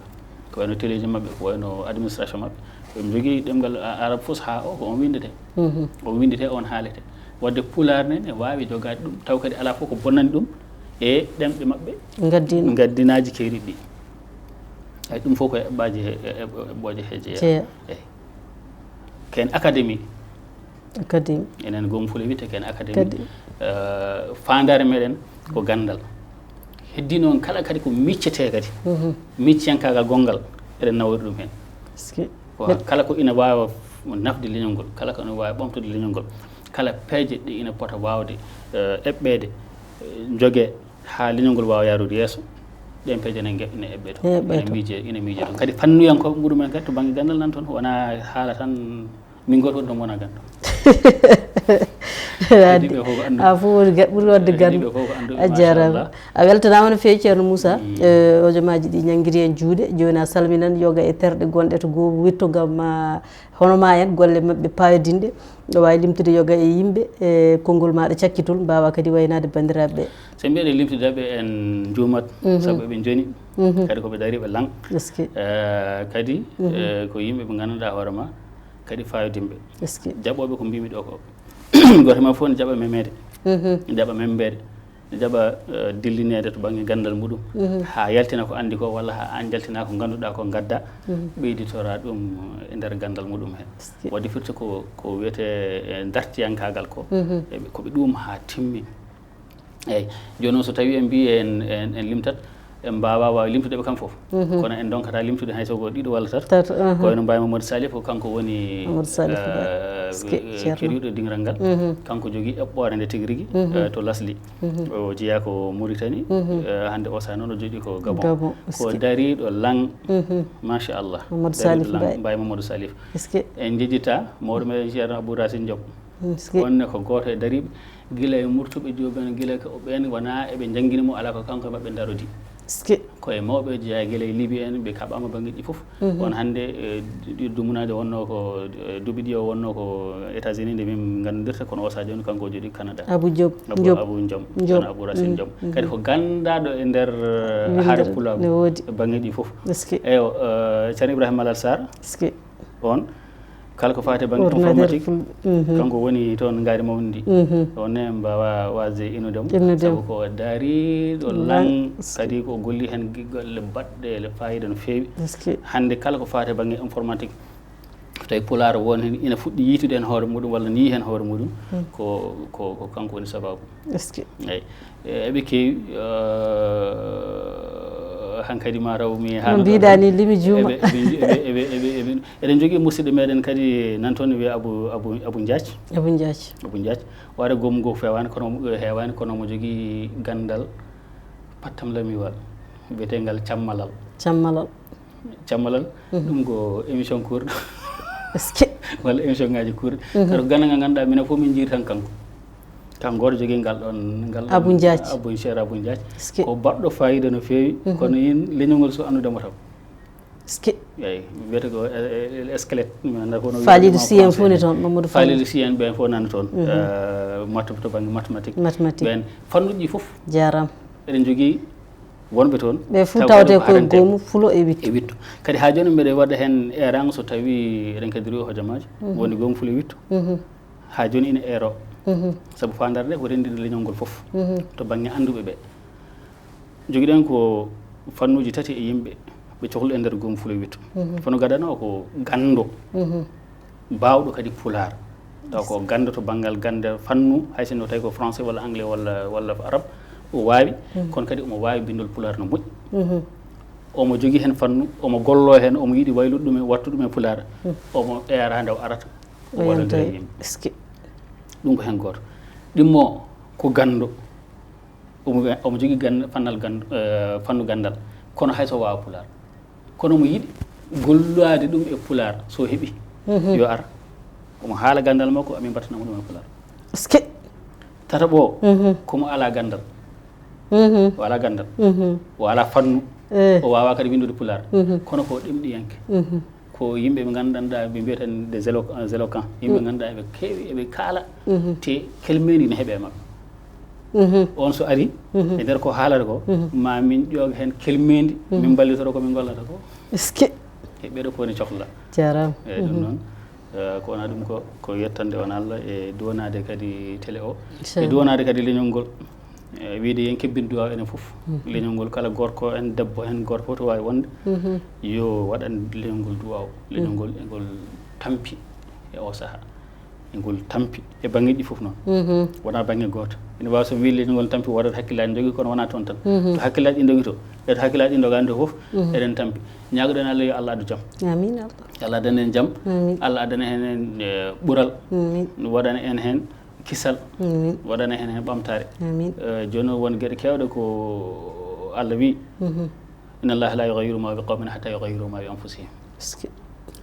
ko wayno télévision maɓɓe ko wayno administration maɓɓe ɓe njogii ɗemngal arab fusha o ko on winndete. On winndete on haalete. Wadde pulaar ne ne waawi jogaade ɗum taw kadi alaa fof ko bonnani ɗum e ɗemɗe maɓɓe. Ngaddinaaji keeriiɗi ɗi. Eyi ɗum fof ko eɓɓaaji he eɓɓooje he jeeya. Eyi. Ken académie. Académie. Enen gom fule wiyte ken académie. Faandaare meɗen ko ganndal. Heddi noon kala kadi ko miccete kadi. Micciyankaagal gonngal eɗen nawori ɗum heen. Ko kala ko ina waawa nafde leñol ngol kala ko ina waawi ɓamtude leñol ngol kala peeje ɗe ina pota waawde eɓɓeede jogee haa leñol ngol waawa yaarude yeeso. Ɗeen peeje ene eɓɓee toon ene miije ene miije toon kadi fannuyankooɓe muɗumen kadi to bannge ganndal nan toon wona haala tan. Min goto woni ɗon wona ganndo. A fof woni ɓuri wadde ganndo. A jarama. A weltanama no feewi Ceerno Moussa. Hojomaaji ɗi ñanngiri en juuɗe. Jooni a salminan yoga e terɗe gonɗe to goobu witto ngam hono ma en golle maɓɓe payodinɗe. Ɗo waawi limtude yoga e yimɓe e konngol maɗa cakkitol mbawa kadi waynaade banndiraaɓe ɓe. So mbiɗen limtude ɓe en njuumat sabu eɓe njoni kadi ko ɓe dariɓe lang. Kadi ko yimɓe ɓe ngannduɗaa hoore ma kadi fayodinɓe. Jaɓooɓe ko mbimi ɗo ko goto ma fof ne jaɓa memede jaɓa membeede. jaɓa eh, dillineede to bannge ganndal muɗum, haa yaltina ko anndi ko, walla haa aan jaltina ko ngannduɗaa ko ngadda, ɓeyditoraa ɗum e nder ganndal muɗum heen. Waɗde firti ko ko wiyetee e dartiyankaagal ko, eɓe- ko ɓe ɗum haa timmi. Eeyi, jooni noon so tawii en mbii en en en limtat, en mbaawaa waawi limtude ɓe kam fof. Kono en ndonkataa limtude hay so ko ɗiɗo walla tato. Tato, aha. Ko wayno Mbaye Mamadou Salif, ko kanko woni Mamadou Salif Mbaye. Eh, Ski, eh, Ceerno. Keɗiiɗo Dingiral ngal. Kanko jogii eɓɓoore nde tigi rigi eh, to Lasli. O jeyaa ko Mauritanie, eh, hannde o sahaa noon o jooɗii ko Gabon. Gabon, ko ski. Dariiɗo lang, machallah. Mamadou Salif Mbaye. Mbaye Mamadou Salif. Ski. En njejjita mawɗo meɗen Ceerno Abou Racine Diop. Ski. Onne ko gooto e dariiɓe, gila e murtuɓe joobi en, gila ko ɓeen wonaa eɓe njanngini mo, alaa ko kanko e maɓɓe ndarodi. Ski. Ko e mawɓe jeyaa gila e Libi en, ɓe kaɓaama banngeeji fof. On hannde eh, ɗi dumunaaji wonnoo ko eh, duuɓi ɗi o wonnoo ko États-Unis nde min nganndirta, kono o sahaa jooni kanko o jooɗii Canada. Abou Diop. Abou Diop. Abou Diom. Diom. Abou Racine Diom. Kadi ko ganndaaɗo e nder eh, haare pulaagu. Ne woodi. E banngeeji fof. Ski. Eyo, eh, Ceerno Ibrahima Malal Sarr. Ski. On kala ko faati e bannge informatique, kanko woni toon ngaari mawndi ndi. On ne mbaawa waasde innude mo. Innude mo. Sabu ko daariiɗo lang, kadi ko golli heen gi- golle baɗɗe faayiida no feewi. Hannde kala ko faati e bannge informatique, so tawi pulaar won heen ina fuɗɗi yiitude heen hoore muɗum walla ne yii heen hoore muɗum, ko ko ko kanko woni sababu. Est-ce que? Eyi. Eh, eɓe keewi eh, hankadi ma taw mi no mbiɗa ni limi juuma. Eɓe- eɓe- eɓe- eɓe- eɓe- eɓe- eɗen jogii musidɗo meɗen kadi nan toon, wiye Abou Abou Abou Diath. Abou Diath. Abou Diath. Waɗa goomu ngu feewaani kono heewaani kono omo jogii ganndal pattam lamiwal, biyetegal cammalal. Cammalal. Cammalal. Ɗum ko émission kuurɗo. Est-ce que? Walla émission ngaji kuurɗi. Kadi ko ganndal ngal ngannduɗaa minen fof min jiiri tan kanko. Kanko gooto jogii ngal ɗoon ngal ɗoon Abou Diath. Abou Cher Abou Diath. Est-ce que? Ko baɗɗo faayiida no feewi, kono yin leñol ngol so anndude mo taw. Est-ce que? Eyi, wiyete ko eh, eh, squelette. Mi anndaa ko no wiyete Falidou Sy en fof ne toon, Mamadou Falidou. Falidou Sy en ɓen fof nana toon. Eh, mat- to bannge mathématique. Mathématique. Ɓen fannuji fof. Jaaraama. Eɗen jogii wonɓe toon. Ɓe fof taw kadi tawte ko ko haɗante goomu fulo e witto. E witto. Kadi haa jooni mbeɗa waɗa heen eeraango so tawii eɗen kadi rewi hojomaaji. Woni goomu fulo e witto. Haa jooni ina eero. Sabu faandaare nde ko renndinde leñol ngol fof. To bannge annduɓe ɓe. Jogiɗen ko fannuuji tati e yimɓe ɓe cohlu e nder goomu fulo e witto. Fannu gadano ko ganndo. Baawɗo kadi pulaar. Taw ko ganndo to banngal gannde fannu, hay sinno tawi ko français walla anglais walla walla arabe, o waawi, kono kadi omo waawi binndol pulaar no moƴƴi. Omo jogii heen fannu, omo golloo heen, omo yiɗi waylude ɗum e waɗtude ɗum e pulaar. Omo eera nde o arata, o O waɗa yonta nde e yimɓe. Est-ce que? Ɗum ko heen gooto. Ɗimmo ko ganndo, omo omo jogii gann- fannal gann- eh, fannu ganndal, kono hay so waawa pulaar. Kono omo yiɗi gollaade ɗum e pulaar, so heɓi yo ar, omo haala ganndal makko, amin mbattana mo ɗum e pulaar. Est-ce que? Tataɓo o, komo alaa ganndal. O alaa ganndal. O alaa fannu. Eh. O waawaa kadi winndude pulaar. Kono ko ɗemɗiyanke. Ko yimɓe ɓe nganndanɗaa, ɓe mbiyeten des élo- des éloquents. Yimɓe ngannduɗaa eɓe keewi, eɓe kaala. Te kelmeendi ne heɓe e maɓɓe. On so ari, e nder ko haalata ko, ma min ƴooga heen kelmeendi, min mballitoro ko min ngollata ko. Est-ce que? E ɓeɗo ko woni cohla. Jaaraama. Eyi, ɗum noon, eh, ko wona ɗum ko, ko yettande on Allah e duwanaade kadi télé o. E duwanaade kadi leñol ngol. E wiyde yen kebbin duwaaw enen fof. Leñol ngol kala gorko en, debbo en, gooto fof to waawi wonde. Yo waɗan leñol ngol duwaaw. Leñol ngol e ngol tampi e o sahaa. E ngol tampi e banngeeji fof noon. Wonaa bannge gooto. Ina waawi so mi wii leñol ngol tampi, woodat hakkillaaji ndogi, kono wonaa toon tan. To hakkillaaji ɗi ndogi to, e to hakkillaaji ɗi ndogaani to fof, eɗen tampi. Ñaagoɗen Allah yo Allah addu jam. Amin Allah. Yo Allah addan en jam. Amin. Allah addan en heen, eh, ɓural. Amin. Waɗana en heen kisal. Amin. Waɗana en heen ɓamtaare. Amin. Eh, jooni o won geɗe keewɗe ko Allah wii. Inna Allaha la yughayyiru ma bi qawmin hatta yughayyiru ma bi anfusihim. Est-ce que?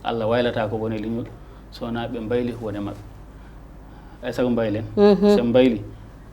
Allah waylata ko woni leñol, so wonaa ɓe mbayli ko woni maɓɓe. Ay sago mbaylen. So ɓe mbayli,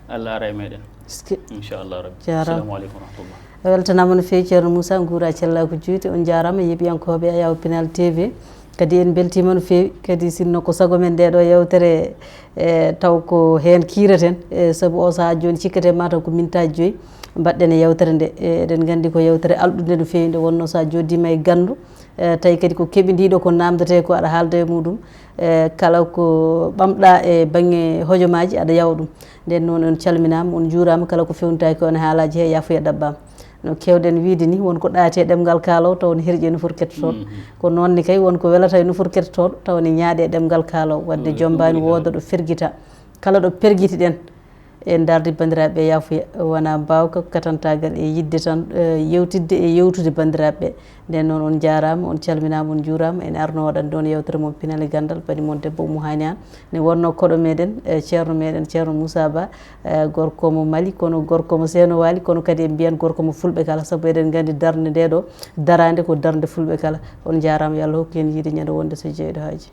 Allah ara e meɗen. Est-ce que? Inchallah rabbi. Jaaraama. Assalamu aleykum wa rahmatullah. A weltanaama no feewi, Ceerno Moussa, nguura cellaaku juuti. On jaaraama, yeeɓiyankooɓe Ayaw Pinal T V. Kadi en mbeltiima no feewi. Kadi sinno ko sago men nde ɗo yewtere, e, taw ko heen kiireten, e, sabu o sahaa jooni cikkete mataw ko mintaaji joyi. Mbaɗɗen e yewtere nde, e, eɗen nganndi ko yewtere alɗunde no feewi, nde wonnoo so a jooɗiima e ganndu, e, tawi kadi ko keɓidiiɗo ko naamndetee ko aɗa haalda e muɗum, e, kala ko ɓamɗa e baŋŋe hojomaaji aɗa yawa ɗum. Nden noon on calminaama, on njuuraama, kala ko fewnitaaki on e haalaaji he yaafuya ɗaɓɓaama. No keewɗen wiide ni, won ko ɗaati e ɗemngal kaalaw taw ne herƴi e nofuru kettotooɗo. Ko noon ne kay won ko welata e nofuru kettotooɗo taw ne ñaaɗi e ɗemngal kaalaw, waɗde jombaani wooda ɗo fergita. Kala ɗo pergitiɗen, en dardi banndiraaɓe yaafuya, wona mbaawka katantaagal e yiɗde tan, e, yewtidde e yewtude banndiraaɓe ɓe. Nden noon on njaaraama, on calminaama, on njuuraama. En arno waɗande on yewtere mon Pinal e Ganndal, bani mon debbo Ummu Haani Aan. Ne wonnoo koɗo meɗen, e, ceerno meɗen, ceerno Moussa Ba, e, gorko mo Mali, kono gorko mo Seeno Waali, kono kadi en mbiyan gorko mo fulɓe kala, sabu eɗen nganndi darnde nde ɗo, daraande ko darnde fulɓe kala. On njaaraama, yo Allah hokku en yiide ñande wonde so jeyɗo haaji.